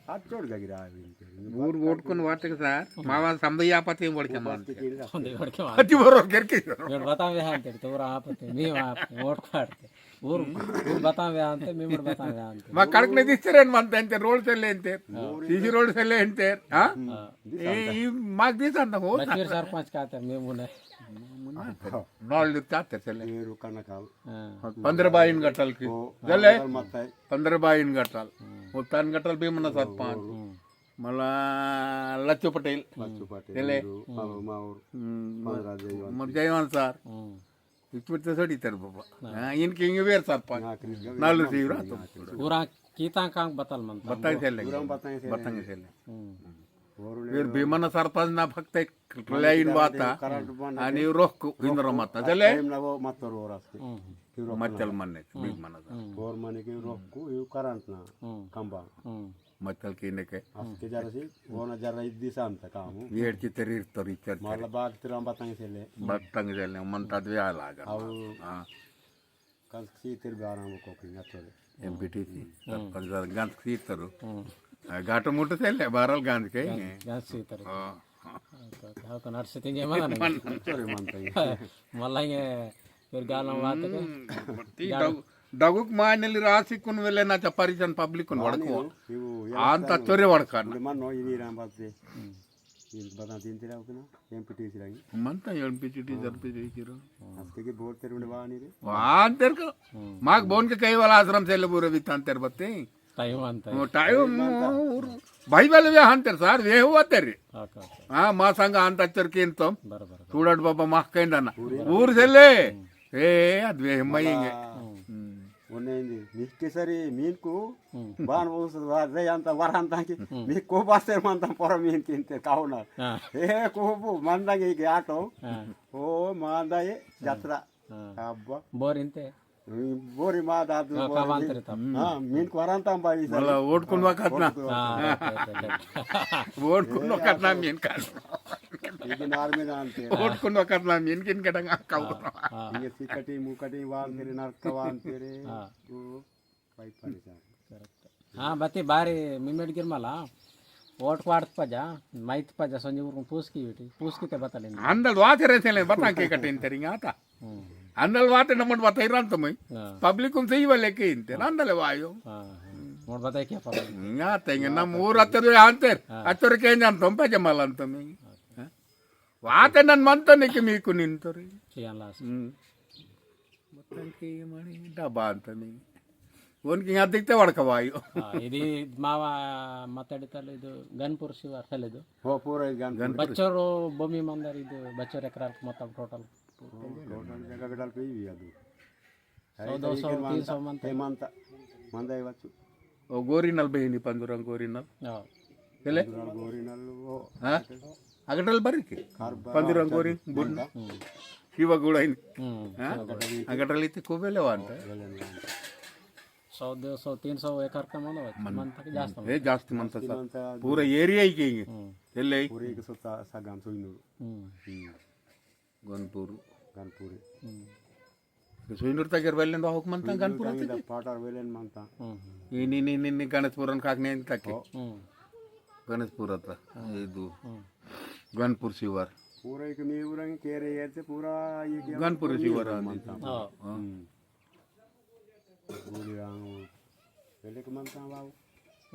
हाथ चोट गगिरा अभी इनके। ऊर वोट कुन वाटे के सार, मावा संदई आपत्ति वड़के वो मानते। बात के समझे वड़के मानते। अति बरोबर करके। वेड़ बतावे हांते, तो ऊर आपत्ति, मी आपत्ति, वोट काटते। ऊर, ऊर बतावे हांते, मी मुड़ बतावे हांते। मा कड़क ने दिसते रहन मानते हैं, रोड से लेनते। हाँ। सीसी रोड से लेनते, हाँ? हाँ। ए, ई माग दिस अंत हो। बच्चीर सरपंच का ते, मी मुने। मुने। नॉल दिता ते चले। ये रुका ना काल। हाँ। पंद्रह बाईन गटल की। ओ, चले। गटल मत है। पंद्रह बाईन गटल। हम्म। वो तन गटल भी मना सरपंच। हम्म। मला लच्चू पटेल। लच्चू पटेल, चले। वीरू, हम्म। मामा और हम्म, पंद्रह जयवंत। मग जयवंत सर। हम्म। इचुट ते सड़ी तर बाबा। हाँ। हाँ, इनके इंगे वेर सरपंच। हाँ, क्रिस गवे नालू नाम से ही रातो। हाँ, क्रिस। पूरा कीता कांग बतल मंता। बताई चले। पूरा बताई चले। बताई चले। हम्म। फिर भीमन सरपंच ना फक्त एक लाइन बाता। करंट बंद आणि रोख इंद्र माता चले। टाइम ना वो मत रोर असते। हम्म। फिर रोख मत चल ना। मन्ने, हम्म। भीमन सर। हम्म। और मने के रोख को यू करंट ना। हम्म। खंबा। हम्म। मत चल की ने के। असके जरा सी, वो ना जरा इद्दी शांत काम। वेड़ की तेरी तो रिचर्ड मला करे। बाग तेरा बताई चले। बताई चले, मन तद वे आला कर। आओ। हाँ। गंज सीतर बाराम को की नतोरे। एमपीटीसी, हम्म। सरपंच गंज सीतर। हम्म। आ, गाटो मोटो तेले, बारल गंज के। गंज, गंज सीतर। हाँ। तो, तो, तो नट से तिंगे मना नहीं। मन चोरे मन तो ये। मलांगे, फिर गाना बात के। हम्म, बत्ती गाना। डग-, डगुक मायनेली रासी कुन वेले ना चपारी जन पब्लिक कुन वाणी वड़को। हो, ये वो, ये आन सारी ता चोरे हो। वड़का ना। उन्हें मन हो, ये नहीं राम बात से। हम्म। ये बता दिन तेरा हो ना, एमपीटीसी रही। मन ता एमपीटीसी, हाँ। एमपीटीसी रो। हफ्ते के बोर तेरे उन्हें वाणी रे। वान तेरे को। हम्म। माग बोन के कई वाला आश्रम से ले बुरे बितान तेरे बत्ते। टाइम अंत है। वो टाइम टाइम अंत है। और भाई वाले वे हंतर सार, वे हुआ तेरे। Okay, okay. हाँ, मा संग अंत अच्चर केंतोम। बराबर, बराबर। सूडट बाबा माख केंदना। पूरे ऊर से ले। हम्म। ए, अद्वे मयेंगे। मला हम्म। हम्म। उन्हें इंदी, मिक्के सरी मीन को, हम्म। बान वो स-, वा-, रे अंत वरांता की, हम्म। मी को बासेर मंता पोरा मीन किंते कावना। हाँ। ए, को बो, मंदा के आटो। हाँ। ओ, मंदा ये, हाँ। जत्रा। हाँ। अब्बा। बोर इंते? बोरी मा दादू हाँ, बोरी। कावांतरे तब। हम्म। हाँ, मीन क्वारंटाइन बाई सर। मला वोट कुन वकत ना। हाँ, right, right, right, right। Vote कुन ए, वकत ना आपको मीन का। इदिन आर्मी ना अंते। वोट कुन वकत ना मीन किन कटंगा काउ। हाँ, हाँ। ये सिकटी मुकटी वांतेरे नरक वांतेरे। हाँ। तो भाई परेशान। Correct। हाँ, बती बारी मिमेट गिरमला। वोट क्वार्त पजा, माइत पजा, संजय गुरुकुन पूस की बेटी, पूस की ते बता लेंगे। अंदल वाते रहते ले, बता के कटिन तेरिंग आता। हम्म। अंदल वाते नमन वाते इरान तो मैं। हाँ। पब्लिक उनसे ही वाले के इनते, हाँ। अंदल वायो। हाँ, हाँ। मोर बताए क्या पब्लिक? ना, तेंगे ना, मोर अत्तर वे अंतर, हाँ। अत्तर के जान तुम पे जमाल अंतर में। हाँ। वाते नन मन तो नहीं कि मी कुनिन तो रे। चियान लास्ट। हम्म। बता के मणि डबा अंतर में। उनके यहाँ दिखते वड़कवायो। हाँ, इदी मावा मतड़ी तले दो गनपुर शिवार तले दो। हो, पूरा ही गनपुर। बच्चोर भूमि मंदर इदु, बच्चोर एकराल मतलब टोटल। टोटल जगह गडल पे ही भी अदु। सौ, दो सौ, तीन सौ मंता। मंदाई वच्चु। ओ गोरी नल बेहिनी पंदुरंग गोरी नल। हाँ। केले? पंदुरंग गोरी नल वो हाँ? अगटल बरी के? कारबा पंदुरंग गोरी बुन। हम्म। शिवा गुड़ा इन। हम्म, हाँ? शिवा गुड़ा। अगटल इत्ते कोबेले वांता। सौ, दो सौ, तीन सौ एकड़ का मनो है। मन। मन तक जास्त ए, जास्त मन तक। जास्त मन तक। पूरा एरिया ही कहेंगे। हम्म। एल्ले? पूरे एक सौ ता-, सागाम सोइनूर। हम्म। हम्म। गनपुर। गनपुर। हम्म। सोइनूर तक एर वेलेन वाहक मनता सुईनूर गनपुर तक तक। पाटार वेलेन मनता। हम्म। इनी, इनी, इनी, इनी गणेशपुरन काकने तक। ओ। हम्म। गणेशपुर अत्ता। हम्म। इदु। हम्म। गनपुर शिवार। पूरा एक मी उरंग केरे येते पूरा ये क्या गनपुर पूरी शिवार आंदी। मनता। हाँ। हाँ। हम्म। पूरी आंग वेलेक मनता बाबू।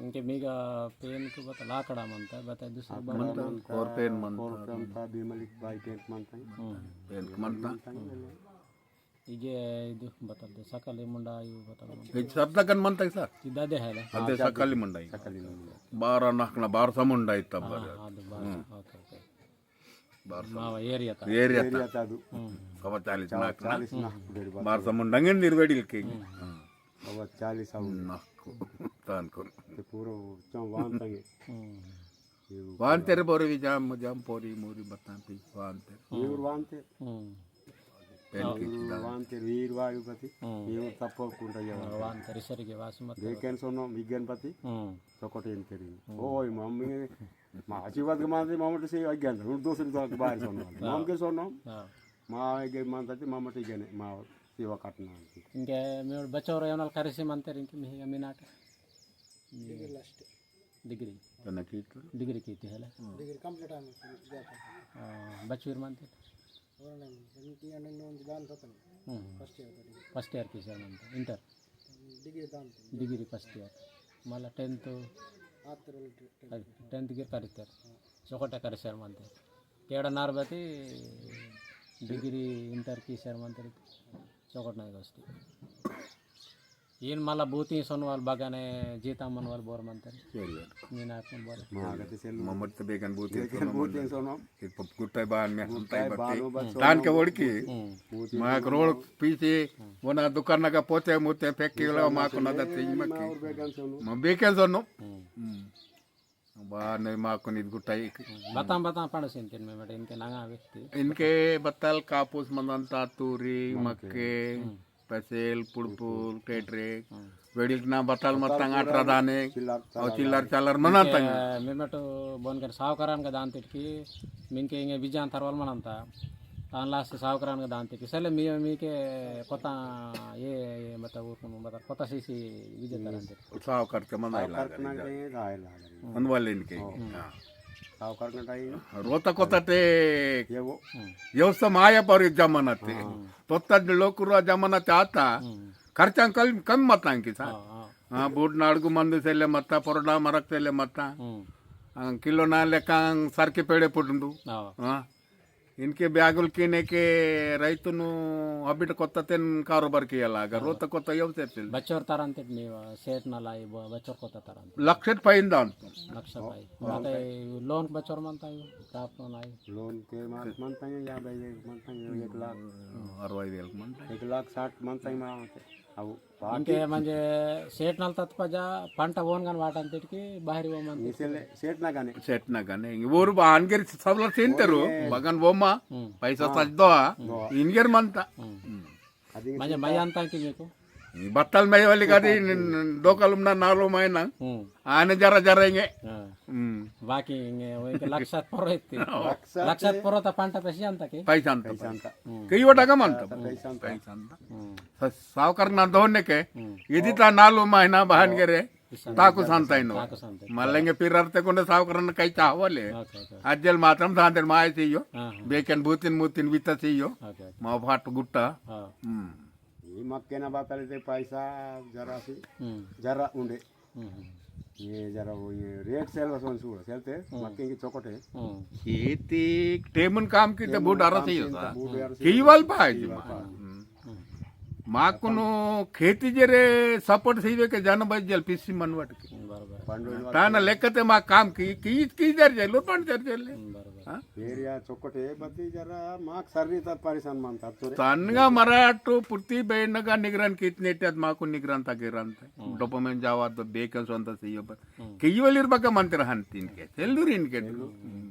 इनके मीगा पेन को बता लाकड़ा मनता, बता दूसरा लाकड़ा बाबू। मनता, मनता, कोर पेन मनता। कोर पेन मनता, भीमलिक बाई पेन मनता। हम्म। पेन मनता। मनता, हम्म। इगे इदु बतल दे, सकली मुंडा आयु बतल दे। इद शब्द कन मनता है सर? इद अदे है ना? अदे हाँ, सकली मुंडा आयु। सकली मुंडा। बारह नखना, बारह समुंडा आयु तब हाँ, बारह। हाँ, दो बारह। हम्म। Okay, okay. बारह समुंडा। मावा एरिया ता। एरिया ता। एरिया ता दु। हम्म। कबा चालीस चालीस नखना। नख, हम्म। डेढ़ बारह। बारह समुंडा नंगे निर्वेडिल के। हम्म। हाँ। कबा चालीस आउ। नख को, तान को। ते पूरा चम वान तंगे। हम्म। वांतेर बोरे भी जाम, जाम पोरी मोरी बतां पी वांतेर। वीर वांतेर। हम्म। पेन की वीर चिदा। वांतेर, वीर वायुपति। हम्म। वीर तप्पो कुंटा ये हाँ, वांतेर। वांतेर, इसर के वास मत करो। बेकेन सोनो, विज्ञानपति। हम्म। चोकोटे इंतेरी। हम्म। ओय, मम्मी, मा आशीर्वाद के मानते, मम्मी तो से अज्ञान था। उन दूसरी तो बाहर सोनो। हाँ। मम के सोनो। हाँ। मा आगे मानता थी, मम्मी तो ज्ञान, मा सेवा काटना थी। इनके मेरे बच्चों रे उन्हें करेसी मानते रिंकी, मिही अमीनाट। Degree last. डिग्री। तने की तो? डिग्री की थी हले? हम्म। डिग्री कंप्लीट आने से जाता है। आ, बच्चू ईर मानते? और नहीं, इनकी अन्य नोन दान खत्म। हम्म। फर्स्ट ईयर तो डिग्री। फर्स्ट ईयर की सर मानते, इंटर? डिग्री दान तो। Degree first year. मला टेंथ? आतर वाले टे-, टेंथ। अरे, टेंथ गिर करितर। हाँ। चोकोटा करिसर मानते। केड़ा नार बती डिग्री इंटर की सर मानते। चोकोट नहीं दोस्ती। इन मला बूती सोनवाल बगाने जीता मनवाल बोर मंतन। सही है। मीना अपन बोर। हाँ, गति से मम्मट तो बेगन बूती बेगन सोनो बूती मंतन। सोनो। एक पप-, गुट्टाई बान में गुट्टाई हंताई बानो बत्ती। बस तान के सोनो। ओड़की। हम्म। बूती माक सोनो। रोड पीछे हम्म। वना दुकान का पोते मुते फेंकी ला माक ना दत्ती माक मकी। और बेगन सोनो। म बेगन सोनो। हम्म। हम्म। बा ने माकुन इद गुट्टा इक। बताम, बताम, पड़ोसिन तिन में बटे इनके नंगा व्यक्ति। इनके बत्तल कापूस मंदंता, तूरी, मक्के, मक्के, हम्म। पसेल, पुड़पुल, टेटरे, हम्म। वेड़िल ना बत्तल बत्तल मत्तंग पूरा अठरा दाने, चिल्लर और चालर चिल्लर दाने। चालर मंदंता। इनके में बटो बोन कर साव करान का दान तिटकी, मिनके इंगे बिजान तरवल मंदंता। तान लास्ट साव करान का दान तिटकी। सले मी, मी के कोता ये, ये मतलब उरकुन मतलब कोता सीसी विजेता हम्म। रहते। साव करके मंदाई साव लागर करके इजा। मंदाई लागर। हम्म। अनवाले इनके। हम्म। हाँ। साव करके टाइम। रोता कोता ते ये वो। हम्म। ये उस समय आया पर जमाना ते। हाँ। तोता लोकुरा जमाना ते आता। हम्म। खर्चा कल कम मतांग की सा। हाँ, हाँ। हाँ, बूट नाड़गु मंद से ले मता, परोडा मरक से ले मता। हम्म। हाँ, किलो ना लेकांग सर के पेड़े पुटुंडू। हाँ। हाँ। इनके ब्यागुल किने के रैतुनु अबिट कोत्ता तेन कारोबार किया लागा। हाँ। रोता कोत्ता यव सेटिल। बच्चोर तारांते नी, सेठ ना लाई, ब-, बच्चोर कोत्ता तारांते। लक्षेट पाइन दान। लक्ष पाई। हाँ। माते लोन बच्चोर मनता है, crop loan आई। लोन के मा-, मनता है, या भाई, एक मनता है, एक लाख। अरवै वेल मनता है। एक लाख साठ मनता है, मा-, अब इंके मंजे सेट नल तत्पजा पंटा ओन गन वाटन तिटकी बाहरी वो मन तिटकी। सेट ना गाने। सेट ना गाने। इंगे वोर बान गेर सबला सेंटर हो, ओए। बगन वो मा, हम्म। पैसा हाँ। सच दो, हम्म। इनगेर मनता। हम्म। हम्म। अदिंग मंजे सीता मया अंता की मेको? बत्तल मया वाली का दी, न-, न-, दो कलम ना नालो महीना। हम्म। आने जरा जरा इंगे। हाँ। हम्म। बाकी इंगे, वो इंके लक्षात परो इत्ती। लक्षात लक्षात परो ता पंटा पैसे अंता के? पैसा अंता, पैसा अंता। हम्म। कई वटा का मनता? पैसा अंता। पैसा अंता। हम्म। सा-, सावकार ना दोहने के, हम्म। यदि ता नालू महीना बहान ओ। करे, इस संता ताकु संता इनो। ताकु संता। मल्लेंगे पिरर ते कोने सावकार ना कई चाहवले। Okay, okay. अज्जल मात्रम सांतेर माय सीयो। हाँ, हाँ। बेकन भूतिन मुतिन वित्ता सीयो। Okay, okay. मा फाट गुट्टा। हाँ। हम्म। ये मक्के ना बातल ते पैसा जरा सी, हम्म। जरा उंडे। हम्म। ये जरा वो ये रेट सेल वसन सुड़ा, सेल ते, हम्म। मक्के की चौकट है। हम्म। खेती टेमन काम की ते टेमन बूट आरा काम से ही की होता। ते बूट आरा से ही कीवल होता। पाए जी कीवल माँ। पाए। हम्म। हम्म। माकुनो खेती जरे सपोर्ट सही वे के जान बजल पीसी मनवट के। बराबर। पंडोल ताना लेक्कते मा काम की, की, की जर जेलो, पण जर जेले। हम्म, बरोबर। हाँ? एरिया चोकटे बती जरा माक सर्री ता परेशान मन ता तोरे। तनगा मराठो पुर्ती बेनगा निगरान कितने टेट माकु निगरान ता गिरान ता। हम्म। डोपामेन जावा तो बेकन सोंता सीयो पर। हम्म। की योलिर बका मंत्र हन तीन के, तेलुर इनके। तेलुर। हम्म।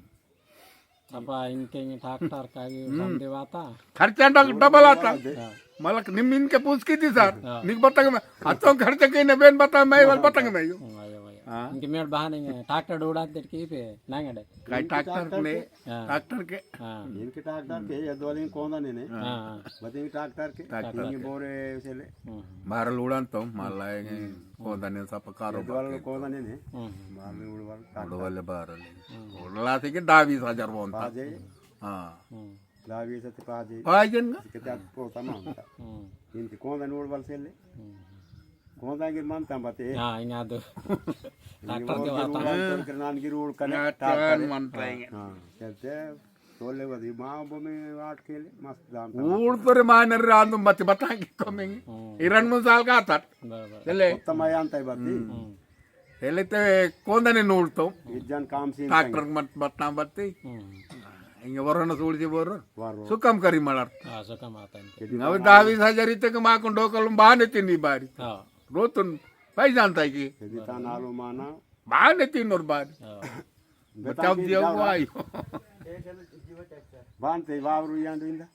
तपा इनके इंगे ट्रैक्टर का भी हम्म। हम देवाता। खर्चा डब-, डबल आता। हाँ। मलक निम इनके पूछ की थी सर। हाँ। निक बतांग मैं, अतों खर्चा के ने बेन बता मैं वाल बतांग मैं यो। हम्म, आयो, आयो। हाँ। इनके मेड़ बहाने इंगे ट्रैक्टर डोड़ा तेरे की पे नांगड़े। काई ट्रैक्टर ने, हाँ। ट्रैक्टर के। हाँ। इनके ट्रैक्टर के ये दो दिन कौन दा ने ने। हाँ। बते ट्रैक्टर के। ट्रैक्टर इनके के। बोरे से ले। हम्म। बारल उड़ान तो, माला है, हम्म। कोदाने सा पकारो ये द्वारा बाकी। कोदाने ने। हम्म। मारने उड़वाल काट उड़वाले बारल। हम्म। उड़ला से के डावीस हजार बोनता। पाजे। हाँ। हम्म। डावीस ते पाजे। पाजे ना। किते आत पोता मानता। हम्म। इनके कोदाने उड़वाल से ले। हम्म। कोदाने के मानता बते। हाँ, इन्हें आदो। इनके डॉक्टर के कोदाने बात। उड़वाल तो के नान की रोड कने ना, डॉक्टर चान है। मानता है। हाँ, चलते तोले वदी माँ बोमे आठ केले मस्त दाम ता। ऊड़ तोरे मानर रांदु मत बतांगे कमेंगे। हम्म। इरन मुन साल का था। बराबर। चले। उत्तम आया अंत है बात। हम्म। हम्म। चले ते कौन दने नूड़ तो? इज्जन काम सीन डॉक्टर संग। मत बतना बत्ती। हम्म। इंगे वरोना सूड़ जी बोरो। वरो। सुकम करी मलर। हाँ, सुकम आता है। यदि अब ता दावी हजारी तक माँ को डोकल बाने तीन बारी। हाँ। रोतुन पैसा अंत है की। यदि ता नालो माना। बाने तीन और बारी। हाँ। बताओ बताओ दियो जाओ। वाई। बांते वावरू यांडू इंदा।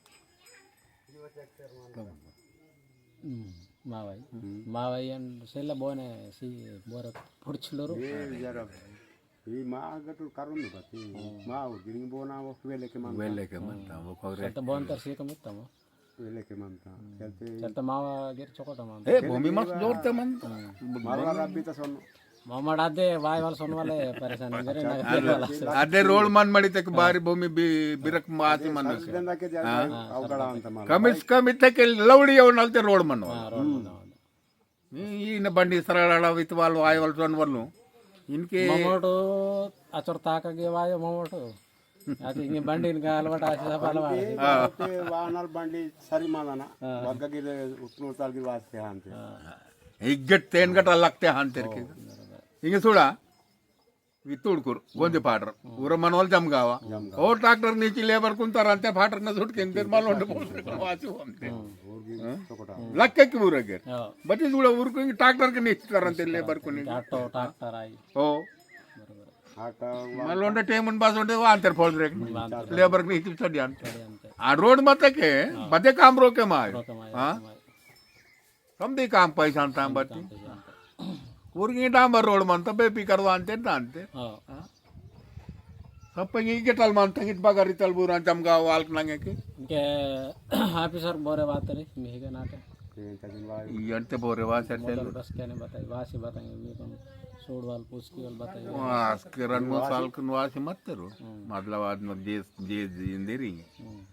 हम्म, मावाई। हम्म। मावाई अन सेला बोने सी बोर पुरछलोरु। ये जरा, ये मा गटुर करुन बती। हम्म। मा गिरिंग बोना वो वेले के मन। वेले के मन, हम्म। वो कगरे। सत बोन तर सी कमित तमो। वेले के मनता। हम्म। चलते चलते मावा गिर चोकोटा मनता। ए, भूमि मत जोरते मनता। हम्म। मारवा रब्बी ता सोनो। मामा डादे वाई वाल सोन वाले परेशान करे ना। अदे, अदे रोड मन मड़ी तक बारी भूमि बि-, बिरक मासी अदे मन सर्दी से। देंदा के जाए हाँ। अवगड़ा अंत माला। कमिस कम इत्ते के लौड़ी और नलते रोड मन वाला। हाँ, रोड मन वाला। हम्म। ये, ये न बंडी सरड़ा वित वाल वाई वाल सोन वालू। इनके ममोटो अचर ताका गे वायो ममोटो। आके इंगे बंडी इनका अलवाट आसे सब अलवाट। बंडी हाँ। बाते वानल बंडी सरी मानना। हाँ। बग्गा गिरे उतनूर ताल गिर वास्ते हानते। हाँ। इग्गट तेन गट लगते हानते ओ, के। बरोबर। इंगे सुड़ा, वितुड़कुर, गोंदे पाटर। हम्म। उरा मनवल जमगावा। जमगावा। ओ ट्रैक्टर नीचे लेबर कुन तरंते पाटर न सुट के इंदर मालोंडे बोल वाचु हमते। हम्म। और भी हाँ? चोकोटा। हम्म। लक्के की उरा गेर। हाँ। बती सुड़ा उर को ट्रैक्टर के नीचे तरंते लेबर कुन। ऑटो ट्रैक्टर आई। ओ। बरोबर। आटा मल ओंडे टेम उन बास ओंडे वांतेर फोल रेक। वांतेर। लेबर की हिचल चढ़ियान। चढ़ियान ते। आ रोड मत के, हाँ। बदे काम रोके माय। रोके माय, हाँ? रोके माय। समदी काम पैसा अंता बत्ती। काम पैसा अंता। उर्गी डांबर रोड मन तो बेपी करवानते दानते। हाँ। हाँ? सब पे ये गेटल मन तंगित बगर इतल बुरा जमगाव वाल्क नंगे के। इनके ऑफिसर बोरे बात रे, मिहिगे नाटे। ये तक इनवा ये अंते बोरे वास है मोदल चलो। बस कहने बताई, वासी बताएंगे, मेरे को सूड वाल, पुस्की वाल बताई। वास के रन मो साल कन वासी मत तेरो। हम्म। मतलब आज न जे, जे, जे इंदेरी। हम्म।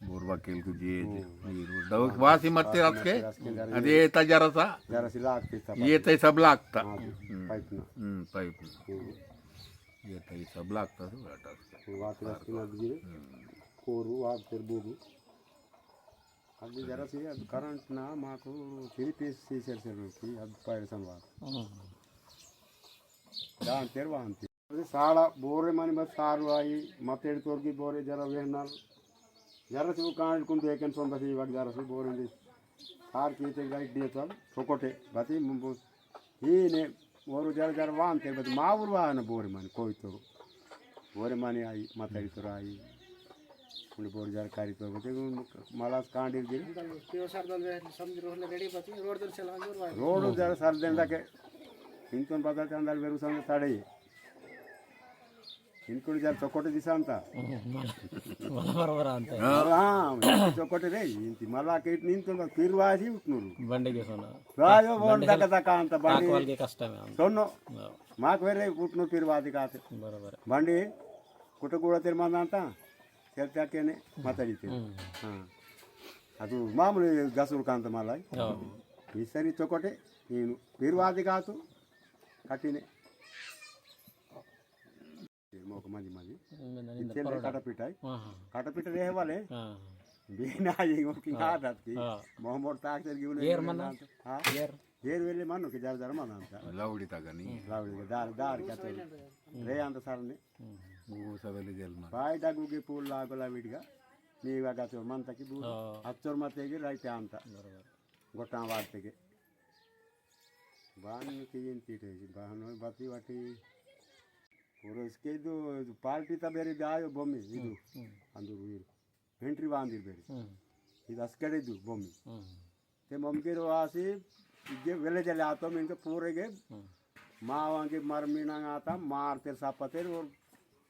बोर वकील को जे, जे, हम्म। वीर, वीर। दवा वासी मत तेरा वासी मत तेरा के। अदे ये ता जरा सा। जरा सी लागती था ये पाइप। ते सब लागता। हाँ, हम्म। पाइप ना। हम्म, पाइप ना। हम्म। ये ते सब लागता था, बेटा। वात रस्ती ना गिरे। हम्म। कोरू, वात तेर बोरू। अद जरा सी, अद करंट ना, माकू three piece सी सेल सेल की, अद पैरसन वात। हम्म। दान तेर वान तेर। अरे साड़ा बोरे मानी मत सारू आई, मत एड़ तोर की बोरे जरा वेहनल। जरा सी वो कांड कुंदु एकेन सोंदा सी वग जरा सी बोरे दी। सार की ते गाइड दिए तल, छोकोटे, बाती मुंबो। ही ने, वोरु जर जर वान तेरे बत मावुर वाहन बोरे मन कोई तो। बोरे माने आई, मातारी तो आई। उन्हें बोर जर कारी तो बते, उन मलास कांडी गिर। पियो सर दल वे समझ रोड ले रेडी बती, रोड दल चला जोर वाई। रोड जर सर देंदा के, इंतन बदल चंदल वेरु संग साड़े। इनकुड़ जर चोकोटे दिसांता। मला बरोबर अंते। हाँ। हाँ, चोकोटे रे, इंती मला के इतनी इंतन बस फिर वासी उठनुरु। बंडे के सोना। राजो बोन बंडे तक तक अंता बंडे। ताकवाल के कष्ट में अंता। सोनो। हाँ। माक वेरे उठनु फिर वादी काते। बरोबर। बंडे, कुटे गुड़ा तेरे मांदा अंता, चलते आके ने, माता जी तेरे। हम्म। हाँ। अतु मामूली गसुर कांता मला। हाँ। इसरी चोकोटे, इन फिर वादी कातु, कटिने। मोक मंजी मंजी। इंदन, इंदन इत्तेन परोडा। काटा पीटा है। हाँ, हाँ। काटा पीटा रहे वाले। हाँ। बिना ये वो की हाँ। आदत की। हाँ। मोहम्मद ताक सर की उन्हें एर मना? हाँ? एर। तेर वेले मानो के जरा जरा मानो अंता। लावड़ी तागनी। लावड़ी के दार, दार का तो। रे अंत सारने। वो सवेले जेल मानो। बाय डागू के पूल लागो लाविडगा। मी वागा चोर मानता की बूर। हाँ। अच्चोर मते के राइते अंता। बरोबर। गोटा वार्ते के। बान की इन तीटे जी, बान बाती वाटी। पूरा इसके दो, दो पार्टी ता बेरे दायो बोमी, इदु। हम्म। अंदर वीर। एंट्री वांदिर बेरे। हम्म। इदु अस्कड़े दु बोमी। हम्म। ते ममकेरो आसी, इगे वेले जले आतो, इनके पूरे गे, हम्म। मावांगे मरमीना आता, मारते सापते, और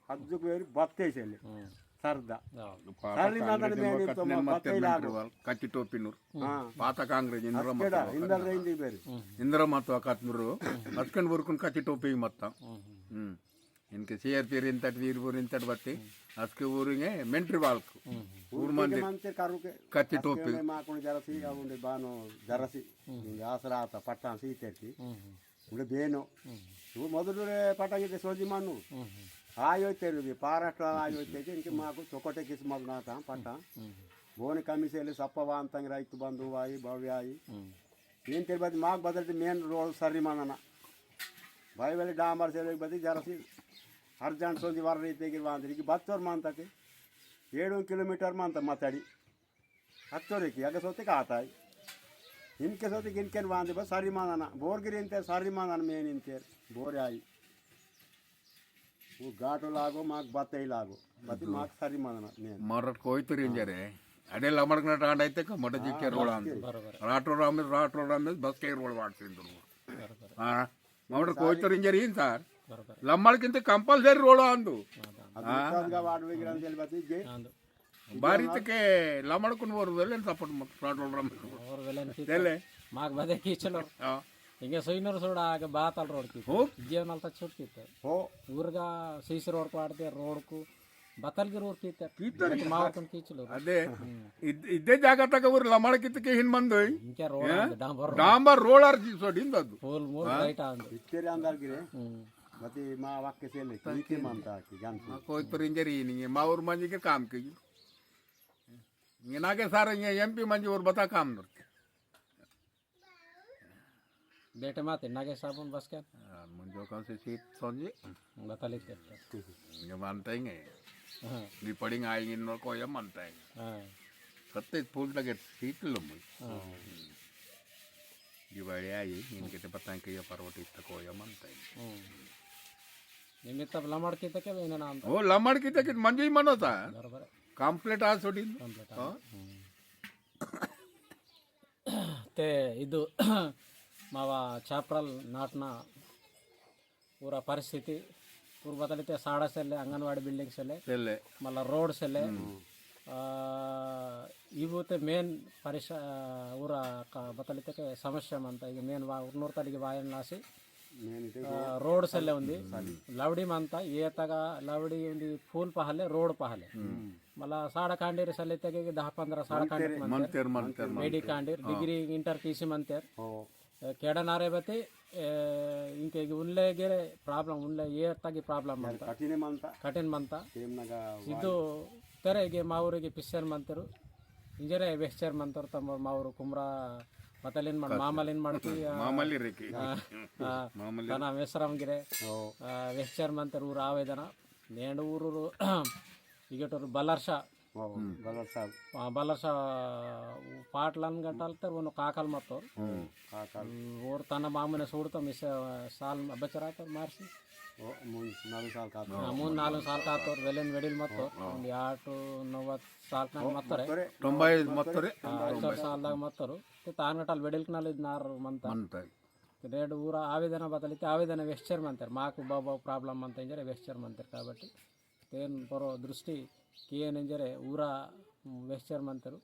अज्जुक वेरी बत्ते सेले। हम्म। सरदा। हाँ। पाता सरली माता कांग्रेस ने मेरे तो कतने मत बत्ते लागो। मंत्री वाल, कच्ची टोपी नूर। हाँ। पाता कांग्रेस इंद्रा अस्केड़ा, मत वाल इंदल कतने। रेंदी बेरी। हम्म। इंद्रा मत वाल कत नूर, हम्म। अस्कन वरकुन कच्ची टोपी मत। हम्म। हम्म। इनके सीआरपी रिंतट, वीरपुर रिंतट बत्ती, हम्म। अस्के ऊरिंगे मेंट्री वाल्क। हम्म। ऊर ऊर मंदिर। मंदिर कारुके, कच्ची अस्के टोपी। उंडे माकुन जरसी, अब उंडे बानो जरसी। हम्म। इंगे आसरा आता, पट्टान सीतेरती। हम्म। उंडे बेनो। हम्म। वो मधुरे पट्टा के सोजी मानु। हम्म। आयो तेरे भी, पाराट आयो तेरे, इनके माकु चोकोटे किस्मत ना था, पट्टा। हम्म। बोने कमी सेले सप्पा वांतंग राइतु बंधु आई, भव्य आई। हम्म। तीन तेरे बाद माग बदलते मेन रोड सर्री मानना। भाई वाले डामर से लोग बदी जरा सी अर्जेंट सोंदी वार रही तेगिर वांदरी की बच्चोर मानता के। एड़ो किलोमीटर मानता मताड़ी। अच्चोरे की अगर सोते का आता है। इनके सोते किनकेन वांदे बस सर्री मानना। बोर गिर इंते सर्री मानना मेन इंते। बोर आई। वो गाटो लागो, माक बत्ते लागो। बत्ती माक सारी मानना, नेन। मरट कोई तो रेंजर है। अडे लमड़क ना टांड आइते का मट जी के रोड आंदो। बरोबर। राठोर रामेस, राठोर रामेस, बस के रोड वाट से इंदुर। बरोबर। हाँ। मरट कोई तो रेंजर ही सार। बरोबर। लमड़क इंते compulsory रोड आंदो। हाँ। अब विकास का वाट वेगिरान तेल बत्ती जे। आंदो। बारी तके लमड़कुन वोर वेलेन सपोर्ट मत राठोर रामेस। वोर वेलेन की तेले। माक बदे कीचलो। हाँ। इंगे सोइनर सोड़ा आगे बातल रोड की। हो? जीवनल तक छूट की ते। हो। ऊरगा सीसी रोड को आड़ते रोड को बतल के रोड की ते। की ते? मावतन कीचलो। अदे। हम्म। इद-, इदे जागा तक ऊर लमड़ की तके हिन मंदोई। इंके रोड हैं? आंदे, डांबर रोड। डांबर रोड आर जी सोडिन ददु। पोल मोल हाँ? राइट आंदे। इतरे अंदर गिरे। हम्म। मती मा वाक्य से ले, की के मानता की जानती। मा कोई तो रेंजर ही नहीं है, मा ऊर मंजी के काम की। इंगे नागे सारे इंगे एमपी मंजी ऊर बता काम नरते। बेटे माते नागे साबुन बस क्या? आ, मुंजो कौन से सीट सोंजी? बता लेते हैं। ये मानता ही नहीं। हाँ। ये पड़ी आई इन लोग को ये मानता है। हाँ। सत्ते फूल लगे सीट लो मुझे। हाँ। ये बड़े आई, इनके तो पता है कि ये परवटी तक को ये मानता है। हम्म। निमित्त लमड़ की तक के ना नाम था। ओ, लमड़ की तक के मंजी मनो था। बरोबर। कंप्लीट आ सोडी। कंप्लीट आ। हाँ। हम्म। ते इदु मावा चापड़ल नाटना पूरा परिस्थिति पूर्व बतलिते साड़ा सेले, अंगनवाड़ी बिल्डिंग सेले, सेले। मल्ला रोड सेले। हम्म। आ, इवुते मेन परिस-, आ, ऊरा का बतलिते के समस्या मंता, इगे मेन वा-, उर्नूर तलिगे वायन लासी, मेन इते आ, रोड सेले उंदी। हम्म। लवड़ी मंता, ये तगा लवड़ी उंदी फूल पहले, रोड पहले। हम्म। मला साड़ा कांडेर सले तगे दहा पंद्रह साड़ा कांडेर मंतेर, मंतेर, मंतेर, मेडी मंतेर। कांडेर, हाँ। डिग्री इंटर पीसी मंतेर। हो। ए, केड़ा नारे बते, ए, इंके इगे उनले गेरे problem, उनले ये तगी problem यार मंता। कठिन मंता। कठिन मंता। तेम नगा सिद्धो वाई। तेरे इगे मावुर इगे पिस्सेर मंतेर। इंजरे वेस्चर मंतेर तम मावुर कुमरा मतलिन मड़, कस-, मामलिन मड़की, आ, मामली रेकी। आ, आ, मामली। तना वेसरम गिरे। हो। आ, वेस्चर मंतेर ऊर आवेदना। नेंड ऊरुरु इगेटोर बलर्षा। वाह, हम्म। बलर्षा। आ, बलर्षा पाटलन गटल तर वनो काकल मत्तोर। हम्म। काकल। हम्म, ओर तना मामने सूड़तो मिसे साल बचरा तर मार्सी। ओ, मून नालुंग साल कातोर। हाँ, मून नालुंग साल कातोर, वेलेन वेडिल मत्तोर। हाँ, हाँ। उंदी आठ, नौ साल कान ओ, मत्तोरे। मत्तोरे। तोंबई मत्तोरे। हाँ, तोंबई। इचोर साल दाग मत्तोर। ते तान गटल वेडिल कनाल इद नार मंता। मंता। ते नेंड ऊरा आवेदना बतलिते आवेदना वेस्चर मंतेर। माकु बाबा problem मंता इंजरे वेस्चर मंतेर काबट्टी। तेन परो दृष्टि कियेन इंजरे ऊरा वेस्चर मंतेर। आ,